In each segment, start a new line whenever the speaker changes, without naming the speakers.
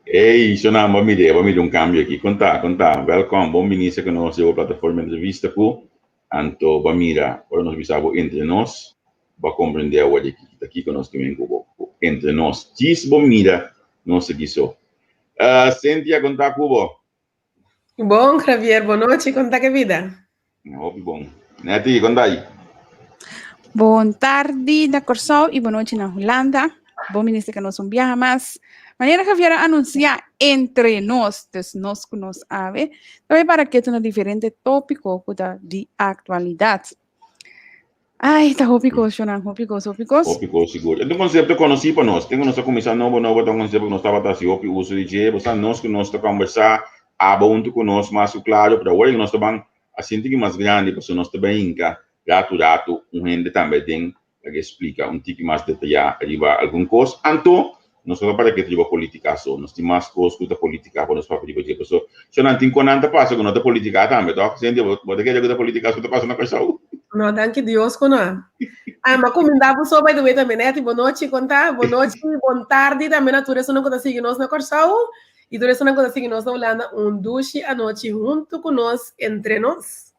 Ey, Shona, bo mira, bo mira un cambio aki. Con ta, con ta? Welkom, bon bini serka nos den bo plataforma entrevista ku anto bo mira, ora nos bisa bo entre nos, bo a comprende awor di ki ta kiko nos kimen ku bo, ku entre nos. Djis bo mira nos aki so. Uh, Cynthia, con ta ku bo?
Bon, Javier, bon nochi, kon ta ke bida?
Hopi bon. Neti, kon ta?
Bon tardi na Kòrsou i bon nochi na Hulanda. Bon minister ka nos un biaha mas. Manera Javier a anunsiá entre nos, dus nos ku nos awe, ta bai para ketu na diferente tópiko ku ta di aktualidat. Ai, ta hopi kos, Shonan, hopi kos, hopi kos.
Hopi kos, sigur. E ta un konsepto konosí pa nos. Ten ku nos a kuminsá nobo nobo, ta un konsepto ku nos tabata hasi hopi uso di dje. Bo sa, nos ku nos ta kòmbersá, abo huntu ku nos mas ku klaro, pero awor ku nos ta ban a sinti ki mas grandi, pasobra nos ta bai hinka ratu ratu un hende tambe den pa ke splika un tiki mas detayá riba algun kos. Anto, nos no ta para ketu riba politika so. Nos tin mas kos ku ta politika pa nos papia riba dje. Pasobra, so nan tin kon nan ta pasa ku no ta politika tambe, tòg? Cynthia, bo bo ta kere ku ta politika so ta pasa na Kòrsou?
No, danki Dios ku no. Ai, m'a kumindá boso by the way tambe, Netty. Bon nochi, kon ta? Bon nochi, bon tardi tambe na tur esunnan ku ta sigui nos na Kòrsou i tur esunnan ku ta sigui nos na Hulanda. Un dushi anochi huntu ku nos, entre nos.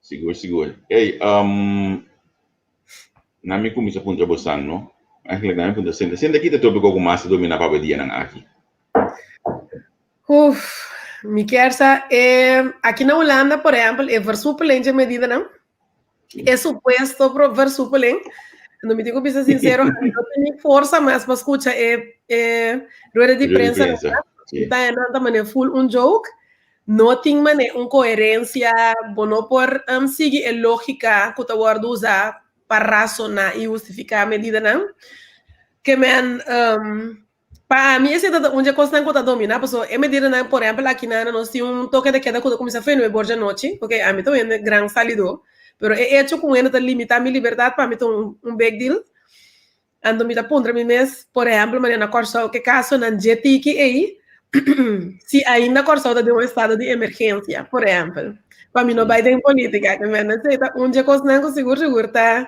Sigur, sigur. Ey, um, na mi kuminsá puntra bosan, no? Eigenlijk na mi puntra Cynthia. Cynthia, ki ta tópiko ku mas ta dominá pa bo dianan aki?
Uf, mi kier sa, e, aki na Hulanda, por ehèmpel, e versoepeling dje medidanan, e supuesto pro versoepeling, no mi tin ku bisa sinsero, mi no tin ni forsa mas pa skucha e, e rueda di
Rueda di
prensa,
prensa, sí.
Ta nan ta manera full un joke. No tin manera un koherensia, bo no por sigui e lógika ku ta wòrdu usá pa rasoná i hustifiká medidanan. Ke men, pa ami esei ta un dje kosnan ku ta dominá, pasobra e medidanan, por ehèmpel aki nan nos tin un toke de keda ku ta kuminsá fe nuebe or dje anochi, oke, ami ta un hende gran salidó, pero e echo ku un hende ta limitá mi libertat pa mi ta un big deal. Anto mi ta puntra mi mes, por ehempel, manera na Kòrsou, ke kasonan dje tiki ei, si ainda Kòrsou ta den un estado di emergensia, por ehempel. Pa mi no bai den polítika, ke men esei ta un dje kosnan ku sigur sigur ta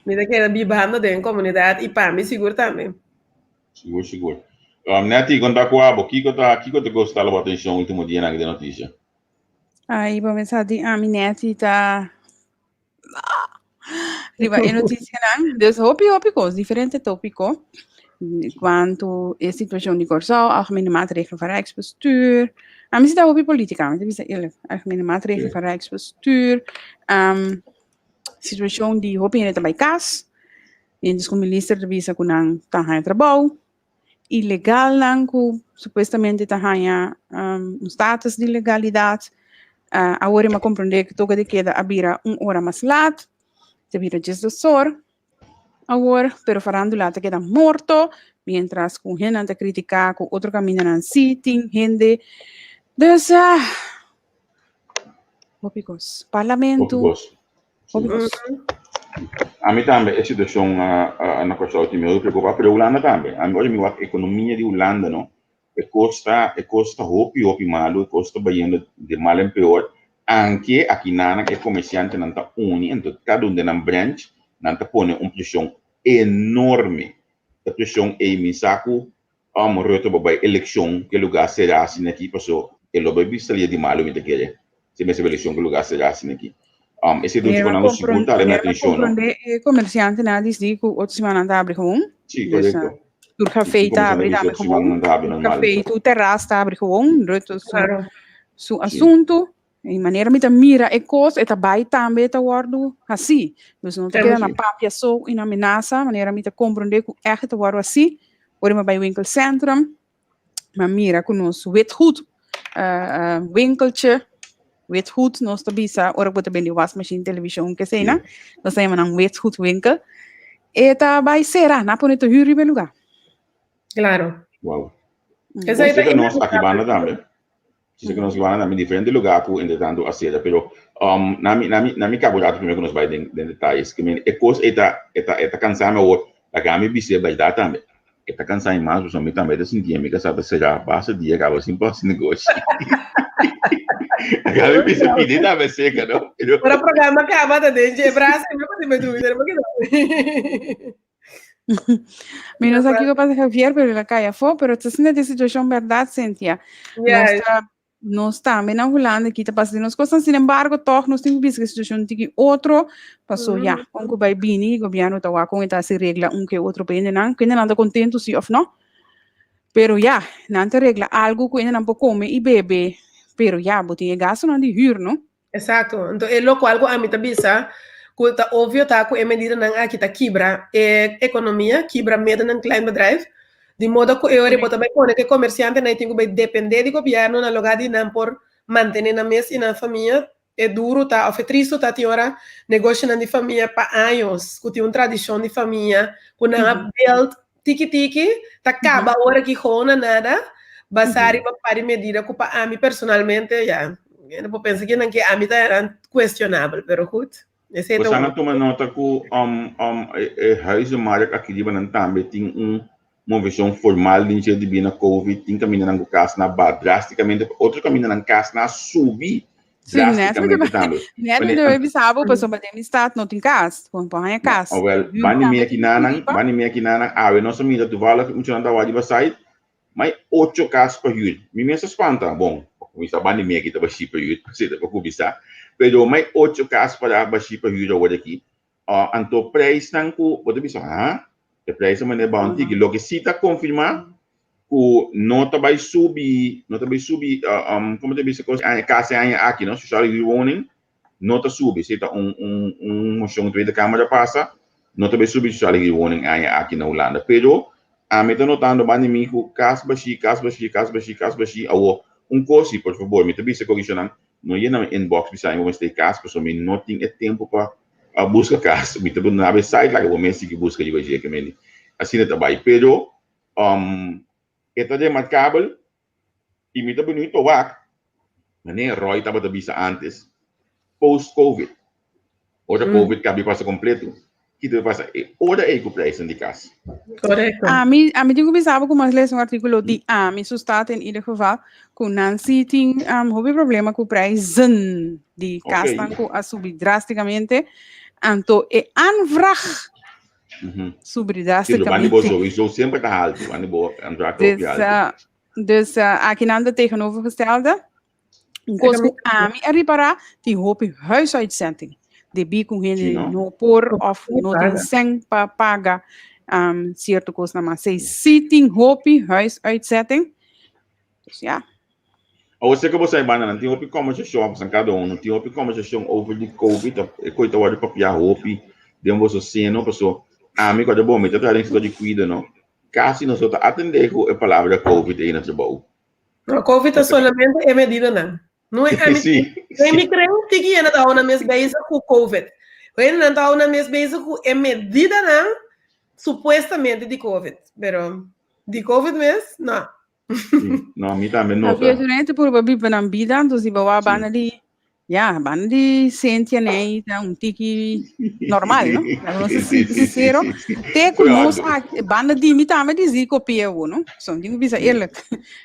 mi ta keda bibando den komunidat i pa mi sigur tambe.
Sigur sigur. Netty, konta ku abo, kiko ta kiko ta gusta bo atenshon ultimo dianan den notisia?
Ai, bo mester di ami Netty ta Riba e noticianan, dus hopi hopi kos, diferente tópiko. Kuantu e situashon di Kòrsou, algemene maatregelen van Rijksbestuur. A mi si ta hopi politika, mi ta bisa eerlijk. Algemene maatregelen van Rijksbestuur. Um, situashon di hopi hende ta bai kas. Mientras ku minister ta bisa ku nan ta haña trabou. Ilegalnan ku supuestamente ta haña un status di legalidat. Awor mi a komprondé ku toke de keda a bira un ora mas lat, ta bira diesdos or awor, pero farándula ta keda morto, mientras ku hendenan ta kritiká ku otro kamindanan sí tin hende. Dus, hopi kos. Parlamento.
Hopi kos.
Hopi kos.
Ami tambe e situashon na Kòrsou tin mi hopi preokupá, pero Hulanda tambe. Ami ora mi wak ekonomia di Hulanda no, e kos ta e kos ta hopi hopi malu, e kos ta bayendo di mal en peor, anke akinanan e komersiantenan ta uni anto kada un den nan branch nan ta pone un preshon enorme. E preshon ei mi sa ku Rutte bo bai elekshon ke lugá será asina aki paso e lo bai bisa lia di malu mi ta kere si mester bai elekshon ke lugá será asina aki. Esei ta un
Manera
chikonan ku sigur ta hala mi
manera
atenshon no.
comprende e comerciantenan a disdi ku otro siman nan ta abri gewoon.
Sí,
Dus
korekto.
tur
Sí,
café
tin
ta
komersiante
abri
bisa
tambe
otro siman
gewoon.
nan ta abri
Tur
normal.
café, tur terras ta abri gewoon. Rutte su
Claro.
su
Sí.
asuntu. E manera mi ta mira e kos, e ta bai tambe ta wòrdu hasí. Dus no ta keda na
Sí.
papia so i na menasa, manera mi ta komprondé ku ègt ta wòrdu hasí. Ora mi bai winkelcentrum, mi a mira ku nos witgoed winkeltje, witgoed nos ta bisa ora ku bo ta bende wasmachine, televishon, keseina, nos ta yama nan witgoedwinkel. E ta bai sera, nan a pone te hür riba e lugá.
Claro.
Wow.
Esei ta
Bo nos aki banda
inevitable.
tambe. Si ku nos banda tambe diferente lugá ku entretanto a sera, pero um, na mi, na mi, na mi kabo rato primero ku nos bai den, den detalles. Ke men, e kos e ta, e ta, e ta kansa mi awor, laga mi bis'é bèrdat tambe. E ta kansa mi mas, pasobra mi tambe ta sinti mi kasá ta será basta dia kaba sin por hasi negoshi. Laga mi bisa pidi tambe seka, no? Pero
Ora programa kaba ta den dje brasa, mi no por tin mi dubida, no por keda.
Mi no sa kiko pasa Javier, pero el a kai afó, pero ta asina di situashon bèrdat, Cynthia. Nos ta, nos tambe na Hulanda ki ta pasa di nos kosnan, sin embargo, tòg nos tin ku bisa ku e situashon tiki otro, paso ya, kon ku bai bini, gobièrnu ta wak kon e ta hasi regla un ke otro pa hendenan, ku hendenan ta kontentu si òf no. Pero ya, nan ta regla algu ku hendenan por kome i bebe, pero ya, bo tin e gastunan di hür, no?
Exacto. Anto e locual cu ami ta bisa cu ta obvio ta cu e medidanan aki ta kibra e economia, kibra midden en klein bedrijf, di modo cu e ora bo ta bay pone cu e comerciantenan tin cu bay depende di gobierno na lugar di nan por mantene nan mes y nan famia. E duro ta of e tristo ta tin ora negoshonan di famia pa años cu tin un tradicion di famia cu nan a build tiki tiki ta kaba ora ki gewoon na nada basá riba par di medida ku pa ami personalmente ya no por pensa kinan ke ami ta eran cuestionabel pero goed esei ta
Bosan a tuma nota ku e huizenmarkt aki riba nan tambe tin un moveshon formal den dje debí na covid tin kamindanan ku kasnan a baha drástikamente otro kamindanan kasnan a subi
Sí, net mi
drásticamente tambe.
Net mi debe bisa bo, pasobra den mi stad no tin kas, bo no por haña kas.
Oh, wel, bani mi aki nanan, bani mi aki nanan, awe nos a mira toevallig muchanan ta wak riba site, mai ocho kas pa huur. Mi mes a spanta, bon, pa kuminsá bani mi aki ta bashí pa huur, si ta pa kuminsá, pero mai ocho kas para bashí pa huur awor aki. Uh, anto prijsnan ku bo ta bisa, ha? E prijsnan manera baon tiki. Loke si ta konfirmá ku no ta bai subi, no ta bai subi, uh, um, komo ta bisa kos, aña, kasi aña aki, no? Sociale huurwoning no ta subi. Esei ta un, un, un moshon Tweede Kamer a pasa, no ta bai subi sociale huurwoning aña aki na Hulanda. Pero ami ta notando banda mi ku kas bashí, kas bashí, kas bashí, kas bashí. Awo, un kos si, por fabor, mi ta bisa korishonan, No yena mi inbox bisa mi bo mester e kas pasobra mi no tin e tempu pa buska kas. Mi ta duna bo e site laga bo mes sigui buska riba dje kemeni. Asina ta bai. Pero e ta remarkabel i mi ta beniut pa wak manera Roy tabata bisa antes post covid. Ora covid kabi pasa kompleto, kiko ta pasa e ora ei ku prijsnan di kas?
Korekto.
Ami, ami tin ku bisa bo ku mas lesa un artíkulo di ami su staat in ieder geval, ku nan si tin um, hopi problema ku prijzen di kasnan ku a subi drásticamente. Anto e aanvraag subi
Sí, lo bani bo
drásticamente.
sowieso semper ta haltu, bani bo aanvraag ta hopi
Dus,
haltu.
uh, dus uh, aki nan ta tegenovergestelde. Un kos ku ami a ripará, tin hopi huisuitzetting. Debí ku hende
Sí, no?
no por òf no tin sèn pa paga um, sierto kosnan. Ma si sí tin hopi huisuitzetting. Dus ja.
Awor sé ku bo sa e bandanan tin hopi kòmbersashon, pasobra kada unu tin hopi kòmbersashon over di covid, e kos ta wòrdu papiá hopi den boso seno, paso ami ku a ta bon mi ta traha den sektor di kuido no, kasi nos no ta atendé ku e palabra covid ei na trabou.
No, COVID ta solamente e medidanan. No e ami,
Sí,
no e
sí.
mi creo tiki hende ta hou nan mes bezig ku COVID. Hende nan ta hou nan mes bezig ku e medidanan supuestamente di COVID. Pero di COVID mes, no.
Sí. No, mi tambe
No,
nota.
fia durante purba biba nan bida, anto si bo wak
Sí.
banda di, ya, banda di Cynthia nee, ta un tiki normal, no? Laga nos
Sí,
si
sí, sí,
sincero.
sí, sí.
Te ku nos
Claro.
a, banda di mi tambe di zi kopia wo, no? So, mi tin ku bisa
Sí.
eerlijk.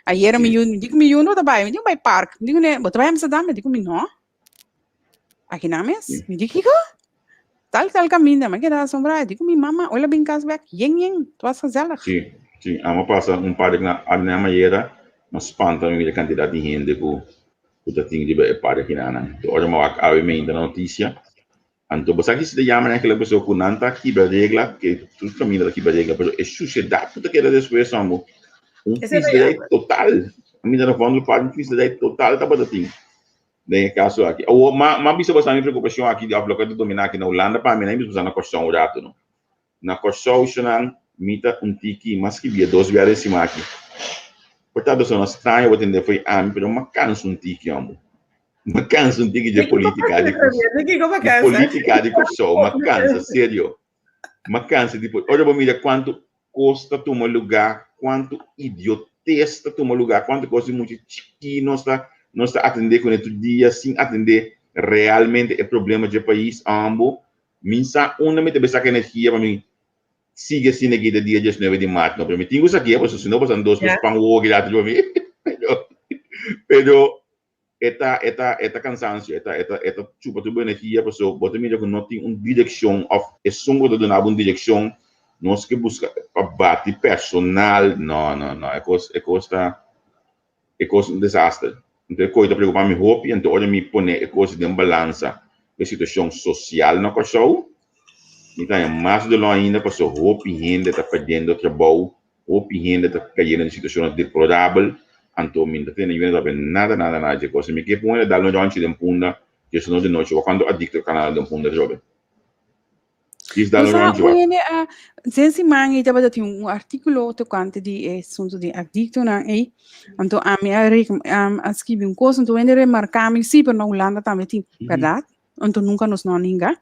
Ayera mi
Sí.
yu, mi di ku mi yu no ta bai, mi di ku bai park. Mi di ku ne, bo ta bai Amsterdam? Mi di ku mi no. Aki nan mes.
Sí.
Mi di kiko? Tal tal kaminda, mi a keda asombrá. Di ku mi mama, oi la bin kas bek, yen yen, het was gezellig.
Sí, sí, amo pasa un par na Arnhem ayera, ma spanta mi mira kantidat di hende ku ku ta tin riba e parkinanan. Anto ora mi wak awe meinta na notisia, anto bo sa ki si ta yama nan pasobra ku nan ta kibra regla, ke tur kaminda ta kibra regla, pero e sushedat ku ta keda despues amo, un
Esei ta
fisderij
yama.
total. A mira na Vondelpark un fisderij total tabata tin den e kaso aki. Awor, ma ma bisa boso mi preokupashon aki di òf loke ta dominá aki na Hulanda pa mi, nan bisa boso na Kòrsou un ratu no. Na Kòrsou shonan mi ta un tiki mas skibia dos bia den sima aki. Por ta persona straño bo tende fo'i ami pero m'a kansa un tiki hombre. M'a kansa un tiki dje politica di di politica di Kòrsou m'a kansa serio. M'a kansa di ora bo mira kuantu kos ta tuma lugá, kuantu idiotes ta tuma lugá, kuantu kos di mucha chikí nos ta nos ta atendé kuné tur dia sin atendé realmente e problema dje pais ambo. Mi sa unda mi ta bay saca energia pa mi sigui asina aki te dia diesnuebe di maart no, pero mi tin cu sakia pasobra si no pasan dos mes pan wowo aki dati pa mi. Pero, pero e ta, e ta, e ta cansancio, e ta, e ta, e ta chupa tur bo energia pasobra bo ta mira cu no tin un direccion of esun cu ta duna bo un direccion. Nos ke buska pa bati personal, no, no, no, e kos, e kos ta, e kos un desaster. Anto e kos ta preocupa mi hopi, anto ora mi pone e kos den balansa ku e situashon sosial na Kòrsou, mi ta haña mas doló ainda pasobra hopi hende ta perdiendo trabou, hopi hende ta kayendo den situashonnan deplorabel, anto mi no ta tene yuda papia nada, nada, nada dje kos. Mi ke pone dal un rònchi den punda, dje sono di nochi, wak kuantu adikto kana den punda atrobe. Kies
dal un rònchi wak. Hende a den siman ei tabata tin un artíkulo tokante di e asuntu di adiktonan ei, anto ami a a skibi un kos, anto hende remarká mi, si, pero na Hulanda tambe tin, bèrdat? Anto nunka nos no a ninga.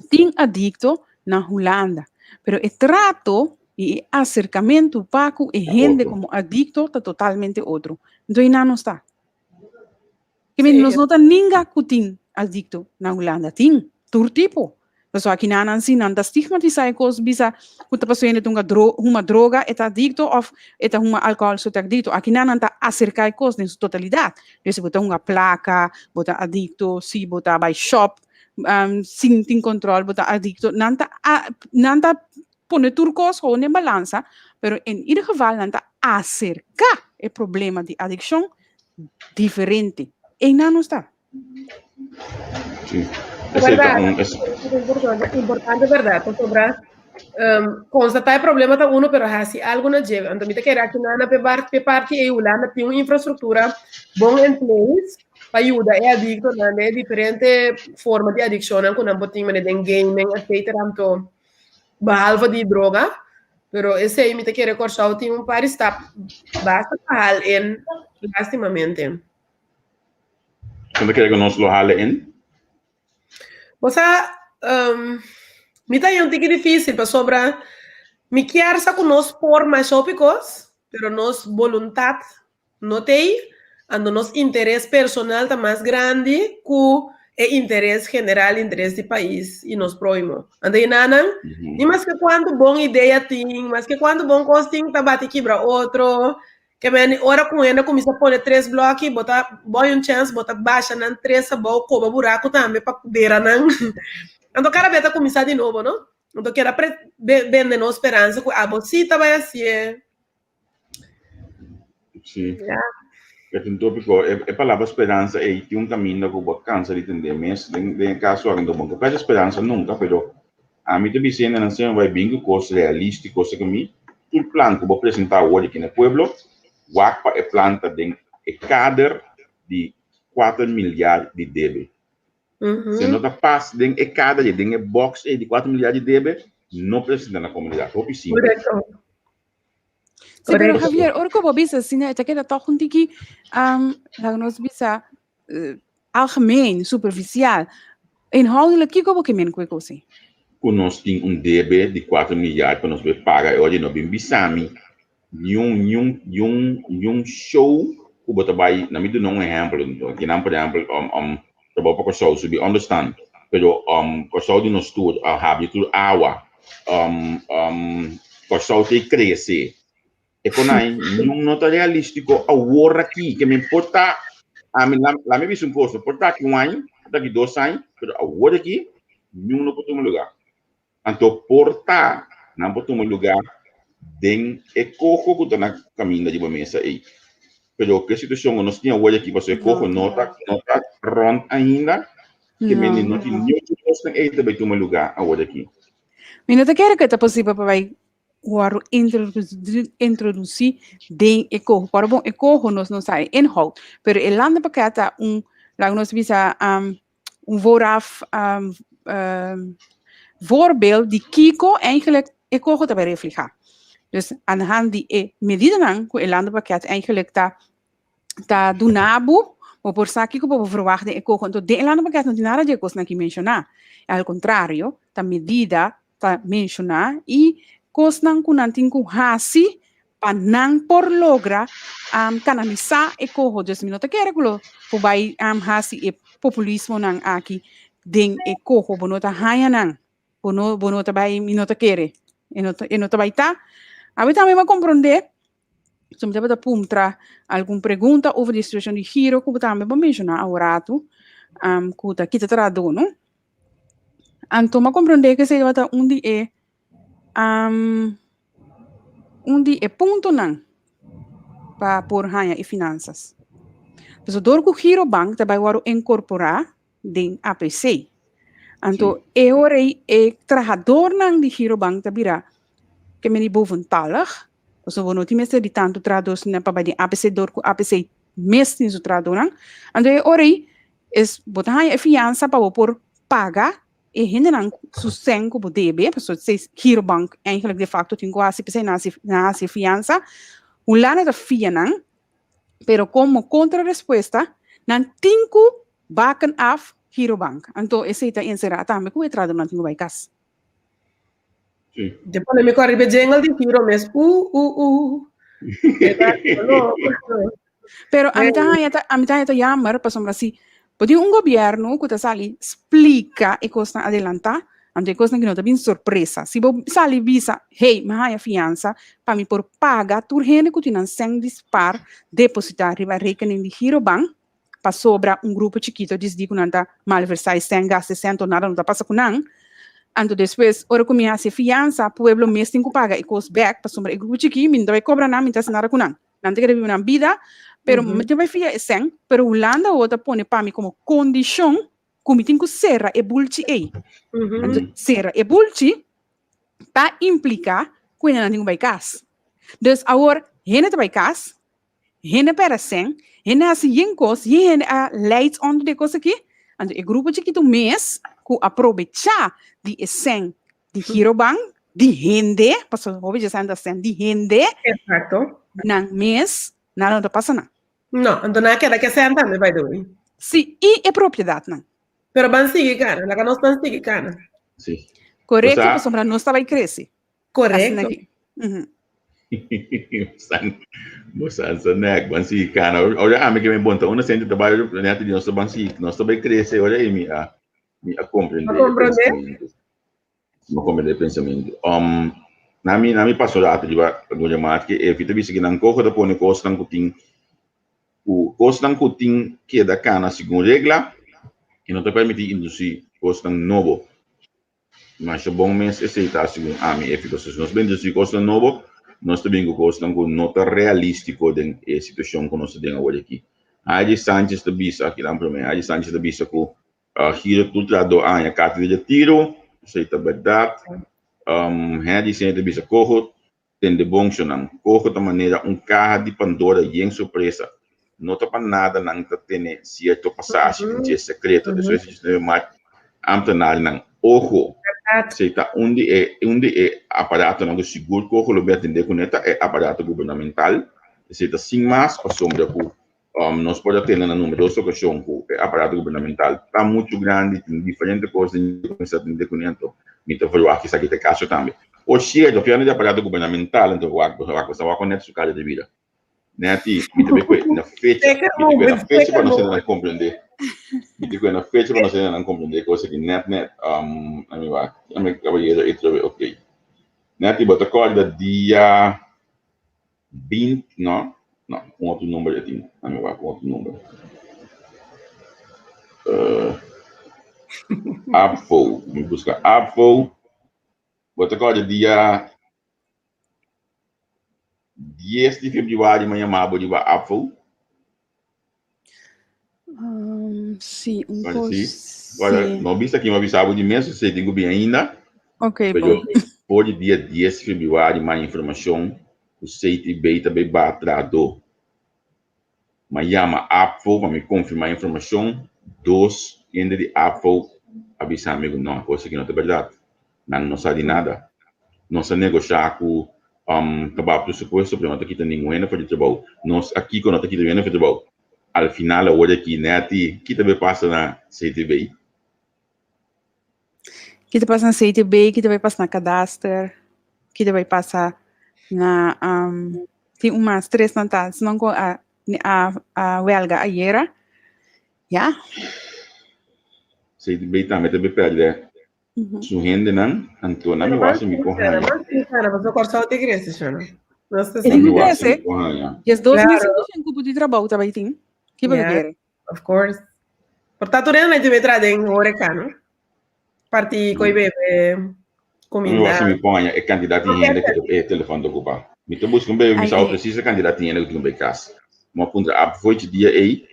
Tin adikto na Hulanda, pero e trato i e aserkamentu pa ku e hende komo adikto ta totalmente otro. Anto einan nos ta. Ke men nos no ta ninga ku tin adikto na Hulanda. Tin, tur tipo. Pasobra aki nan si nan ta stigmatisá e kos bisa ku ta pasobra hende ta hunga dro huma droga e ta adikto òf e ta huma alkohòl so ta adikto. Aki nan ta aserká e kos den su totalidat. Dus si bo ta hunga plaka bo ta adikto, si bo ta bai shòp sin tin kòntròl bo ta adikto. Nan ta nan ta pone tur kos gewoon den balansa, pero en ieder geval nan ta aserká e problema di adikshon diferente. Einan nos ta.
Sí. Esei ta un
es Importante, importante verdad, pasobra um, constatá e problema ta uno, pero hasi algo na dje. Anto mi ta kere aki na pe bar, pe parti e Hulanda tin un infrastruktura bon in place pa yuda e adictonan den e diferente forma di adiccionnan ku nan por tin, manera den gaming, etcetera. Anto behalve di droga, pero esei mi ta kere Kòrsou tin un par di stap basta pa hal in, lastimamente.
Bo ta kere ku nos lo hala in?
Bo sa, mi ta haña un tiki difísil pasobra mi kier sa ku nos por masha hopi kos, pero nos boluntat no t'ei, anto nos interes personal ta mas grandi ku e interes general, interes di pais i nos próhimo. Anto e nanan, ni maske kuantu bon idea tin, maske kuantu bon kos tin, ta bati kibra otro, Ke meni ora ku hende kuminsá pone tres blòki, bo ta bòi un chèns, bo ta basha nan tres abou, koba buraku tambe pa dera nan. Anto kada bes ta kuminsá di nobo, no? Anto keda pre bende nos speransa ku abo sí ta bai hasié.
Sí. Ya. E ta un tópiko, e e palabra speransa ei tin un kaminda ku bo a kansa di tendé mes. Den den e kaso aki no ta bon ke pèrdè speransa nunka, pero Ami ta bisa hendenan semper bai bin ku kos realístiko seka mi, tur plan ku bo presentá awor aki na e pueblo, wak pa e plan ta den e kader di kuater milyar di debe. Si e no ta pas den e kader ei, den e box ei di kuater milyar di debe, no presentá na komunidat. Hopi simpel.
Korekto.
Sí, pero Javier, ora ku bo bisa asina, e ta keda tòg un tiki, laga nos bisa, algemeen, superficial. Inhoudelijk, kiko bo ke men ku e kos ei?
Ku nos tin un debe di kuater milyar pa nos bay paga e ora di no bin bisa mi niun niun niun niun show ku bo ta bay na mi duna un ehempel kinan por ehempel trabou pa Kòrsou subi understand pero Kòrsou di nos tur a habri tur awa Kòrsou ta krese E konai niun no ta realístiko awor aki, ke men por ta, ami la la mi bisa un kos, por ta aki un aña, por ta aki dos aña, pero awor aki niun no por tuma lugá. Anto por ta nan por tuma lugá den e koho ku ta na kaminda riba mesa ei. Pero ku e situashon ku nos tin awor aki, pasobra e koho no ta no ta rònt ainda, ke men no tin niun kosnan ei ta bai tuma lugá awor aki.
Mi no ta kere ku e ta posibel pa bai wòrdu introdusí den e koho. Por bon, e koho nos no sa e inhoud, pero e landenpakket ta un, laga nos bisa, un vooraf voorbeeld di kiko eigenlijk e koho ta bai reflehá. Dus aan de hand di e medidanan ku e landenpakket eigenlijk ta ta duna bo, bo por sa kiko bo por verwacht den e koho. Enton den e landenpakket no tin nada di e kosnan aki menshoná. Al kontrario, ta medida ta menshoná i kosnan ku nan tin ku hasi pa nan por logra kanalisá e koho. Dus mi no ta kere ku lo por bai hasi e populismonan aki den e koho. Bo no ta haña nan. Bo no bo no ta bai, mi no ta kere. E no ta e no ta bai ta. Ami tambe mi a komprondé, so mi tabata puntra algun pregunta over di e situashon di giro ku bo tambe bo menshoná aworatu, ku ta kita trahadó, no? Anto m'a comprende cu esey tabata un di e Um, un di e puntonan pa por haña e finansas. Pasobra dor ku Girobank ta bai wòrdu inkorporá den APC. Anto e ora ei e trahadornan di Girobank ta bira ke meni boventallig. Pasobra bo no tin mester di tantu trahador asina pa bai den APC dor ku APC mes tin su trahadornan. Anto e ora ei es bo ta haña e fiansa pa bo por paga e hendenan su sèn ku bo debe, pasobra esei Girobank eigenlijk de facto tin ku hasi, p'esei nan hasi nan hasi e fiansa. Hulanda ta fia nan, pero komo kontrarespuesta nan tin ku baken af Girobank. Anto esei ta enserá tambe ku e trahadornan tin ku bai kas.
Sí.
Te pone mi kòrda riba e jingle di Giro mes. Uh, uh, uh. E ta no.
Pero a mi ta haña ta, a mi ta haña ta jammer pasobra si bo tin un gobierno ku ta sali splika e kosnan adelantá, anto e kosnan ki no ta bin sorpresa. Si bo sali bisa, hey, mi haña fiansa pa mi por paga tur hende ku tin nan sèn di spar depositá riba rekening di Girobank, pasobra un grupo chikito disdi ku nan ta malversá e sèn, gasta e sèn, to nada no ta pasa ku nan. Anto despues, ora ku mi hasi e fiansa, pueblo mes tin ku paga e kos bèk, pasobra e grupo chikí, mi no ta bai kobra nan, mi no ta hasi nada ku nan. Nan ta kere biba nan bida, pero mi tin bai fia e sèn, pero Hulanda awor ta pone pa mi komo kondishon ku mi tin ku sera e bulchi ei. Anto, sera e bulchi ta impliká ku hende nan tin ku bai kas. Dus awor, hende ta bai kas, Hende pera sen, hende hasi yen kos, yen hende a leid onder di e kos aki. Anto e grupo chikitu mes ku a probechá di e sen di Girobank, di hende, pasobra hopi dje sen ta sen di hende,
Exacto.
nan mes nada no ta pasa nan.
No, anto nan a keda ku e sen tambe, by the way.
Sí, i e propiedatnan.
Pero ban sigui kana, laga nos ban sigui kana.
Sí.
Korekto,
Osea.
pasobra nos ta bai krese.
Korekto.
Bosan sa nek, ban sigui kana. Ora ami ke mi bonta una sente ta bai nèt di nos ta ban sigui, nos ta bai krese ora ei mi a mi a komprendé e pensamentu. Mi a komprendé e pensamentu. Um, na mi na mi pasa un rato riba algun remat ke Efi ta bisa ke nan koho ta pone kosnan ku tin ku kosnan ku tin keda kana segun regla i no ta permití indusí kosnan nobo. Masha bon mes esei ta segun ami, Efi, pasobra si nos bin introduci cosnan nobo, nos ta bin cu cosnan cu no ta realistico den e situacion cu nos ta den awor aki. Haji Sanchez ta bisa, aki nan prome, Haji Sanchez ta bisa cu Giro tur trahador a haña carta di retiro, esei ta berdad. Henry Senior ta bisa, Coho Tende bon, shonnan, koho ta manera un kaha di Pandora yen sorpresa. No ta pa nada nan ta tene sierto pasashi den dje sekreto. Despues di diesnuebe mart, ámtenarnan, ojo! Esei ta un di e un di e aparatonan ku sigur koho lo bin atendé kuné ta e aparato gubernamental. Esei ta sin mas pasobra ku Nos por a tende na numeroso ocasion cu e aparato gubernamental ta mucho grandi, tin diferente cos den dje cu mester atende cune, anto mi ta verwagt esaki ta e caso tambe. Por cierto, papiando di aparato gubernamental, anto wak, boso wak, boso ta wak con Neti su cara di bida. Neti, mi ta bay cu na fecha, mi ta cu na fecha pa nos hendenan comprende, mi ta cu na fecha pa nos hendenan comprende e cos aki net net, ami wak, ami caballero e trobe, ok. Neti, bo ta corda dia. 20, no, no, un otro number e tin. Ami wak un otro number. Uh, Abvo, mi busca Abvo. Bo ta kòrda dia 10 di februari mi a yama bo riba Abvo?
Um, sí, un
Kòrda
kos,
sí? Kòrda,
sí.
no bisa ki mi a bisa bo di mes, esei tin ku bin ainda.
Ok,
Pero
bon.
for di dia 10 di februari mi a informashon ku CTB ta bai baha trahadó. Mi a yama ABVO pa mi konfirmá e informashon. Dos hende di ABVO a bisa mi ku no, kos aki no ta bèrdat. Nan no sa di nada. Nos a negoshá ku ta baha presupuesto pero no ta kita ningun hende for di trabou. Nos a kiko no ta kita ningun hende for di trabou. Al final awor aki nèt ki ta bay pasa na CTB?
Ki ta pasa na CTB, ki ta bay pasa na Kadaster, ki ta bay pasa na tin un mas tres nan ta, esnan ku a a welga ayera, ya.
CTB tambe ta bay pèrdè su hendenan, anto nan mi wak si mi por haña.
Pasobra Kòrsou ta krese, shona. Nos ta
E tin
Mi
ku
wak si
krese.
mi por haña.
12500 kupo di trabou ta bay tin. Ki bo ta kere?
Of course. Por tanto, ren na debe traha den horeca, no? Parti koi bebe.
Mi
Kuminda.
wak si mi poña e kantidat di hende ku e telefòn ta okupá. Mi ta buska un bebe, mi sa presis e kantidat di hende ku tin bai kas. Mi a puntra Abfo e dia ei,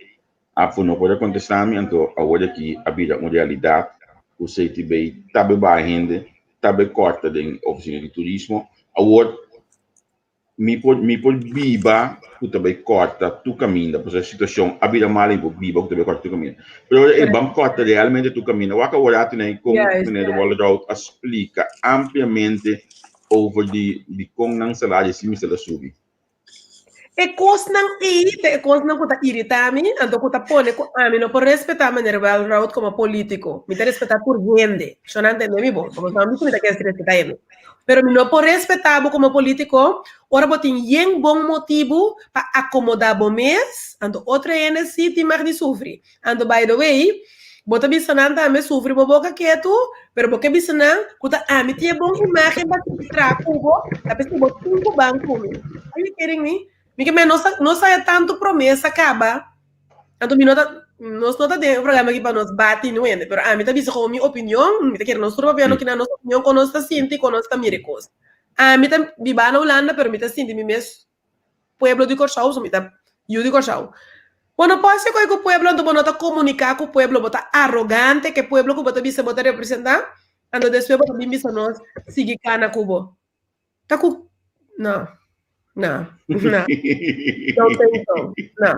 Abfo no por a kontestá mi, anto awor aki a bira un realidat ku CTB ta bai baha hende, ta bai kòrta den ofisina di turismo. Awor Mi por mi por biba ku ta bai kòrta tur kaminda, pasobra e situashon a bira mal i mi por biba ku ta bai kòrta tur kaminda. Pero ora e ban kòrta realmente tur kaminda, wak awor ati nan kon Meneer Walroud a splika ampliamente over di dikon nan salario si mester a subi.
E kosnan ei ta e kosnan ku ta iritá mi, anto ku ta pone ku ami no por respetá Meneer Walroud komo polítiko. Mi ta respetá tur hende, shon a ntendé mi bon, pasobra mi ta kere respetá hende. Pero mi no por respetá bo komo polítiko ora bo tin yen bon motibu pa akomodá bo mes, anto otro hende sí tin mag di sufri. Anto by the way, bo ta bisa nan tambe sufri bo boka ketu, pero bo ke bisa nan ku ta ami tin e bon imágen pa sigui traha ku bo, ta p'esei bo tin ku ban ku mi. Are you kidding me? Mi ke men nos a nos a tantu promesa kaba. Anto mi no ta, nos no ta den e programa aki pa nos bati nu hende, pero ami ta bisa komo mi opinion, mi ta kere nos tur papia no kina nos opinion kon nos ta sinti, kon nos ta mira e kos. Ami ta biba na Hulanda pero mi ta sinti mi mes pueblo di Kòrsou, so mi ta yu di Kòrsou. Bo no por hasi koi ku pueblo anto bo no ta komuniká ku pueblo, bo ta arogante ku e pueblo ku bo ta bisa bo ta representá, anto despues bo ta bin bisa nos sigui kana ku bo. Ta ku no. No. No. Don't think so. No.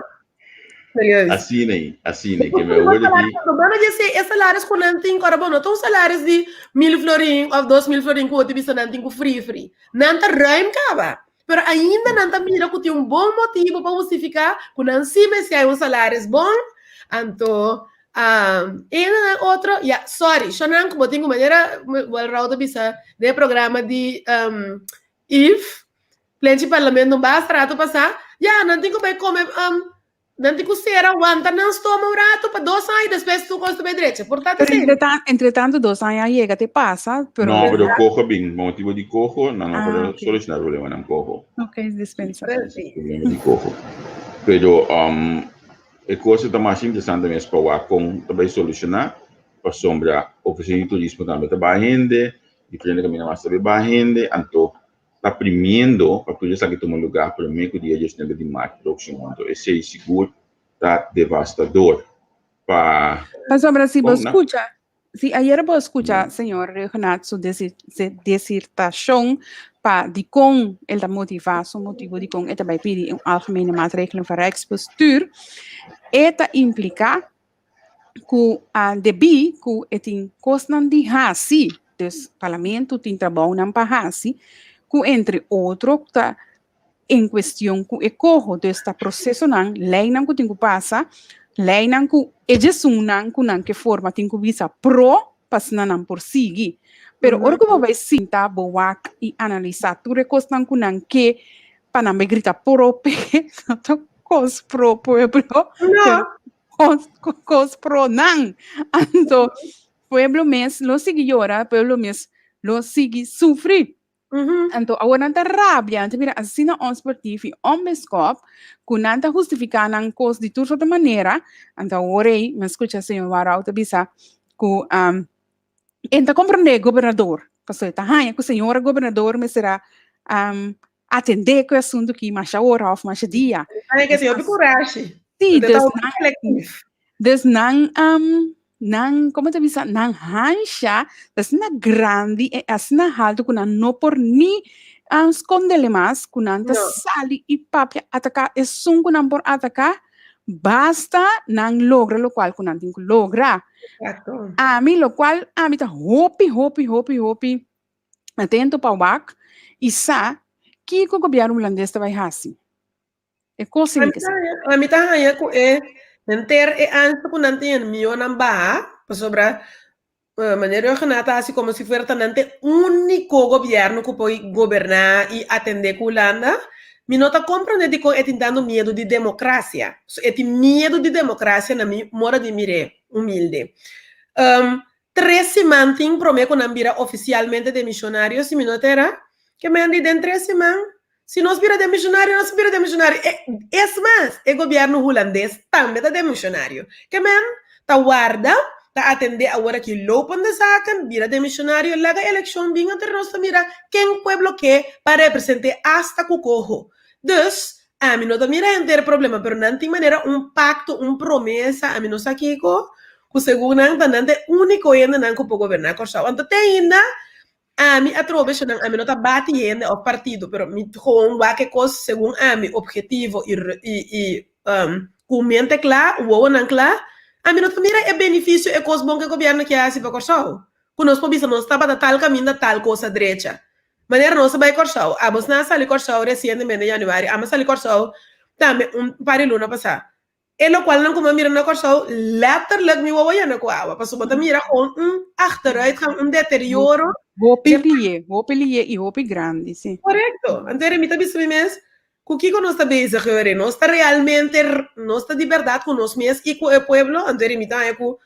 Serieus.
Asina ei, asina ei, ke mi awor aki.
Bueno, je sei, e salaris ku nan tin, ora bo no ta un salaris di 1000 florin of 2000 florin ku bo ta bisa nan tin ku fri fri. Nan ta ruim kaba. Pero ainda nan ta mira ku tin un bon motibu pa hustifiká ku nan sí mester hay un salaris bon. Anto, E nan otro, ya, sorry, shonan ku bo tin ku manera Walrao ta bisa den e programa di If, Plenchi Parlamento un basta rato pasá, ya, nan tin ku bai kome, nan tin ku sera wanta nan stoma un rato pa dos aña i despues tur kos ta bai drecha. Por ta
Pero
asina.
entretanto dos aña a yega te pasa, pero
No, pero koho a bin, pa motibu di koho, nan no
Ah,
por
ok.
solushoná problemanan koho.
Ok, dispensa.
Sí.
Problema di koho. Pero E kos ta mas interesante mes pa wak kon ta bai solushoná, pasobra ofisina di turismo tambe ta baha hende, diferente kaminda mas ta bai baha hende, anto ta primiendo pa tur esaki tuma lugá promé ku dia diesnuebe di mart próksimo. Anto esei sigur ta devastador pa
Pasobra si bo
kon nan.
skucha Si ayer bo a skucha señor Rhuggenaath su disertashon pa dikon el ta motivá su motibu dikon e ta bai pidi un algemene maatregelen van Rijksbestuur, e ta impliká ku debí ku e tin kosnan di hasi, dus parlamento tin trabounan pa hasi, ku entre otro ta en cuestion cu e coho, dus ta procesonan, leynan cu tin cu pasa, leynan cu e djesunnan cu nan ke forma tin cu bisa pro pa asina nan por sigui. Pero ora cu bo bay sinta, bo wak y analisa tur e cosnan cu nan ke pa nan bay grita pro p'e, no ta cos pro pueblo,
No.
pero cos pro nan. Anto pueblo mes lo sigui yora, pueblo mes lo sigui sufri. Anto awor nan ta rabia, nan ta bira asina onsportief i onbeskop ku nan ta hustifiká nan kos di tur sorto manera. Anto awor ei mi a skucha señor Warau ta bisa ku e ta komprondé gobernador, pasobra e ta haña ku señora gobernador mester a atendé ku e asuntu aki masha ora òf masha dia.
Haña ke tin hopi kurashi.
Sí,
Porque ta
dus
hopi
nan
selektief.
Dus nan, um, nan, como ta bisa, nan hansha ta asina grandi e asina haltu ku nan no por ni um, skondele mas, ku nan ta
No.
sali i papia ataká esun ku nan por ataká, basta nan logra lokual ku nan tin ku logra.
Exacto.
Ami, lokual ami ta hopi, hopi, hopi, hopi atento pa wak i sa kiko gobièrnu hulandes ta bai hasi. E kos
Ami
tin ke
ta
ser.
haña, ami ta haña ku e henter e ansia ku nan tin mionan baha, pasobra Meneer Rhuggenaath ta hasi komo si fuera ta nan ta e úniko gobièrnu ku por goberná i atendé ku Hulanda. Mi no ta komprendé dikon e tin tantu miedu di demokrasia. So e tin miedu di demokrasia na mi moda di mir'é, humilde. Tres siman tin promé ku nan bira ofisialmente demishonario, si mi no ta erá. Ke men di den tres siman Si nos bira demishonario, nos bira demishonario. E, es mas, e gobierno hulandes tambe ta demishonario. Ke men ta warda. ta atendé awor aki lopende zaken, bira demisionario, laga elekshon bin anto nos ta mira ken pueblo ke pa represent'é asta ku koho. Dus, ami no ta mira henter problema, pero nan tin manera un pakto, un promesa, ami no sa kiko, ku segun nan ta nan ta e úniko hendenan ku por goberná Kòrsou. Anto te ainda Ami atrobe esnan, ami no ta bati hende of partido, pero mi gewoon wak e kos segun ami, objetivo i i i ku mente kla, wowonan kla, ami no ta mira e benifisio, e kos bon ku e gobièrnu ke hasi pa Kòrsou. Ku nos por bisa nos tabata tal kaminda tal kos a drecha. Manera nos a bai Kòrsou, abos nan a sali Kòrsou resientemente yanüari, ami a sali Kòrsou tambe un par di luna pasá. E lokual nan kuma mira na Kòrsou, letterlijk mi wowo yena ku awa, pasobra bo ta mira gewoon un achteruitgang, un deterioro.
Hopi lié, hopi lié i hopi grandi, si.
Korekto. Anto mi ta bisa mi mes, ku kiko nos ta bezig yore? Nos ta realmente, nos ta di bèrdat ku nos mes i ku e pueblo? Anto mi ta haña ku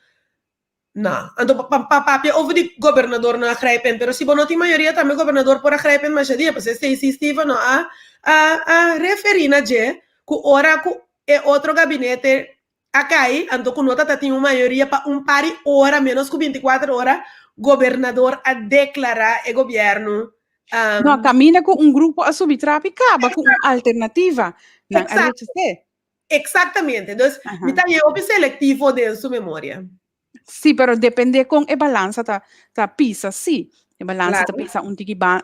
No. Anto pa pa papia over di gobernador no a grijpen, pero si bo no tin mayoria tambe gobernador por a grijpen masha dia, pasobra Stacey Steven no a a a referi na dje ku ora ku e otro gabinete a kai, anto ku no tata tin un mayoria pa un par di ora, menos ku 24 ora, gobernador a deklara e gobierno
um, No, kaminda ku un grupo a subi trapi kaba ku un alternativa. Nan a rechas'é.
Exactamente. Dus mi ta hopi selectivo den su memoria.
Sí, pero depende con e balansa ta, ta pisa, sí. E balansa ta pisa un tiki ba,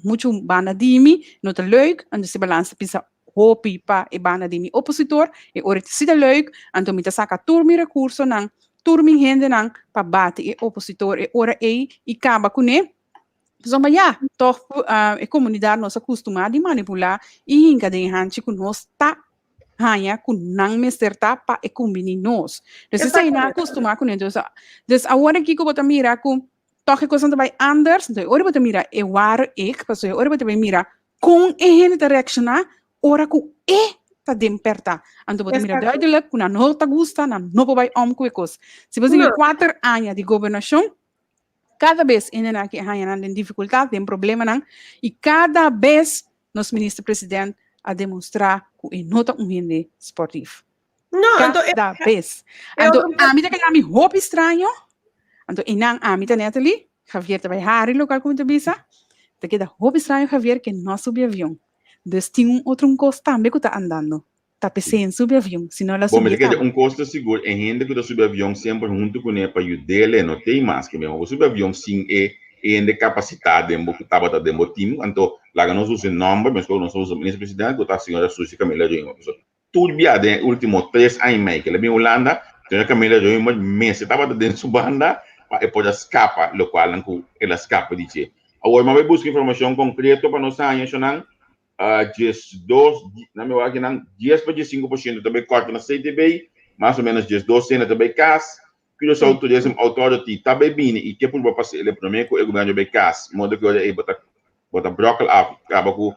mucho banda di mi, no ta leuk. En dus e balansa pisa hopi pa e banda di mi opositor. E ora si ta leuk, anto mi ta saca tur mi recursonan, tur mi hendenan pa bati e opositor e ora ei i caba kuné. Pasobra ya, toch e comunidad nos a custuma di manipula y hinca den e hanchi cu nos ta haña cu nan mester ta pa e cumbini nos. Dus esei nan a custuma cune. Dus, dus awor aki cu bo ta mira cu toch e cosnan ta bay anders, entonces ora bo ta mira e ware ik, pasobra ora bo ta bay mira con e hende ta reacciona ora cu e ta den perta. Anto bo ta mira duidelijk cu nan no ta gusta, nan no por bay om cu e cos. Si bo sigui 4 aña di gobernacion, Kada bes hendenan aki a haña nan den difikultat, den problemanan, i kada bes nos minister president a demostrá ku e no ta un hende sportief.
No, anto
e Kada bes. Anto ami ta keda mi hopi straño, anto einan ami ta Natalie, Javier ta bai hari lokal ku mi ta bisa, ta keda hopi straño Javier ke no a subi avion. Dus tin un otro un kos tambe ku ta andando. Ta p'esei en subi avion, si no el a
Bo, mi
subi
ta kere
kaba.
un kos ta sigur, e hende ku ta subi avion semper huntu kuné pa yud'é no t'ei mas ke mehor bo subi avion sin e hende kapasitá den bo ku tabata den bo tim. Anto laga nos usa e nòmber meskos ku nos a usa minister presidente ku ta señora Suzy Camila Römer. Pasobra tur bia den e último tres aña i mei ku el a bin Hulanda, señora Camila Römer mester tabata den su banda pa e por a skapa lokualnan ku el a skapa di dje. Awor mi a bai buska informashon konkreto pa nos haña eshonan. 12, na mi wak nan, 10 pa 15% ta bay korta na CTB, mas o menos 12 sena ta bay kas. Curaçao Tourism Authority ta bay bini i ke purba pasa el e prome ku e gobierno bay kas, modo ku ora ei bo ta bo ta brokkel af kaba ku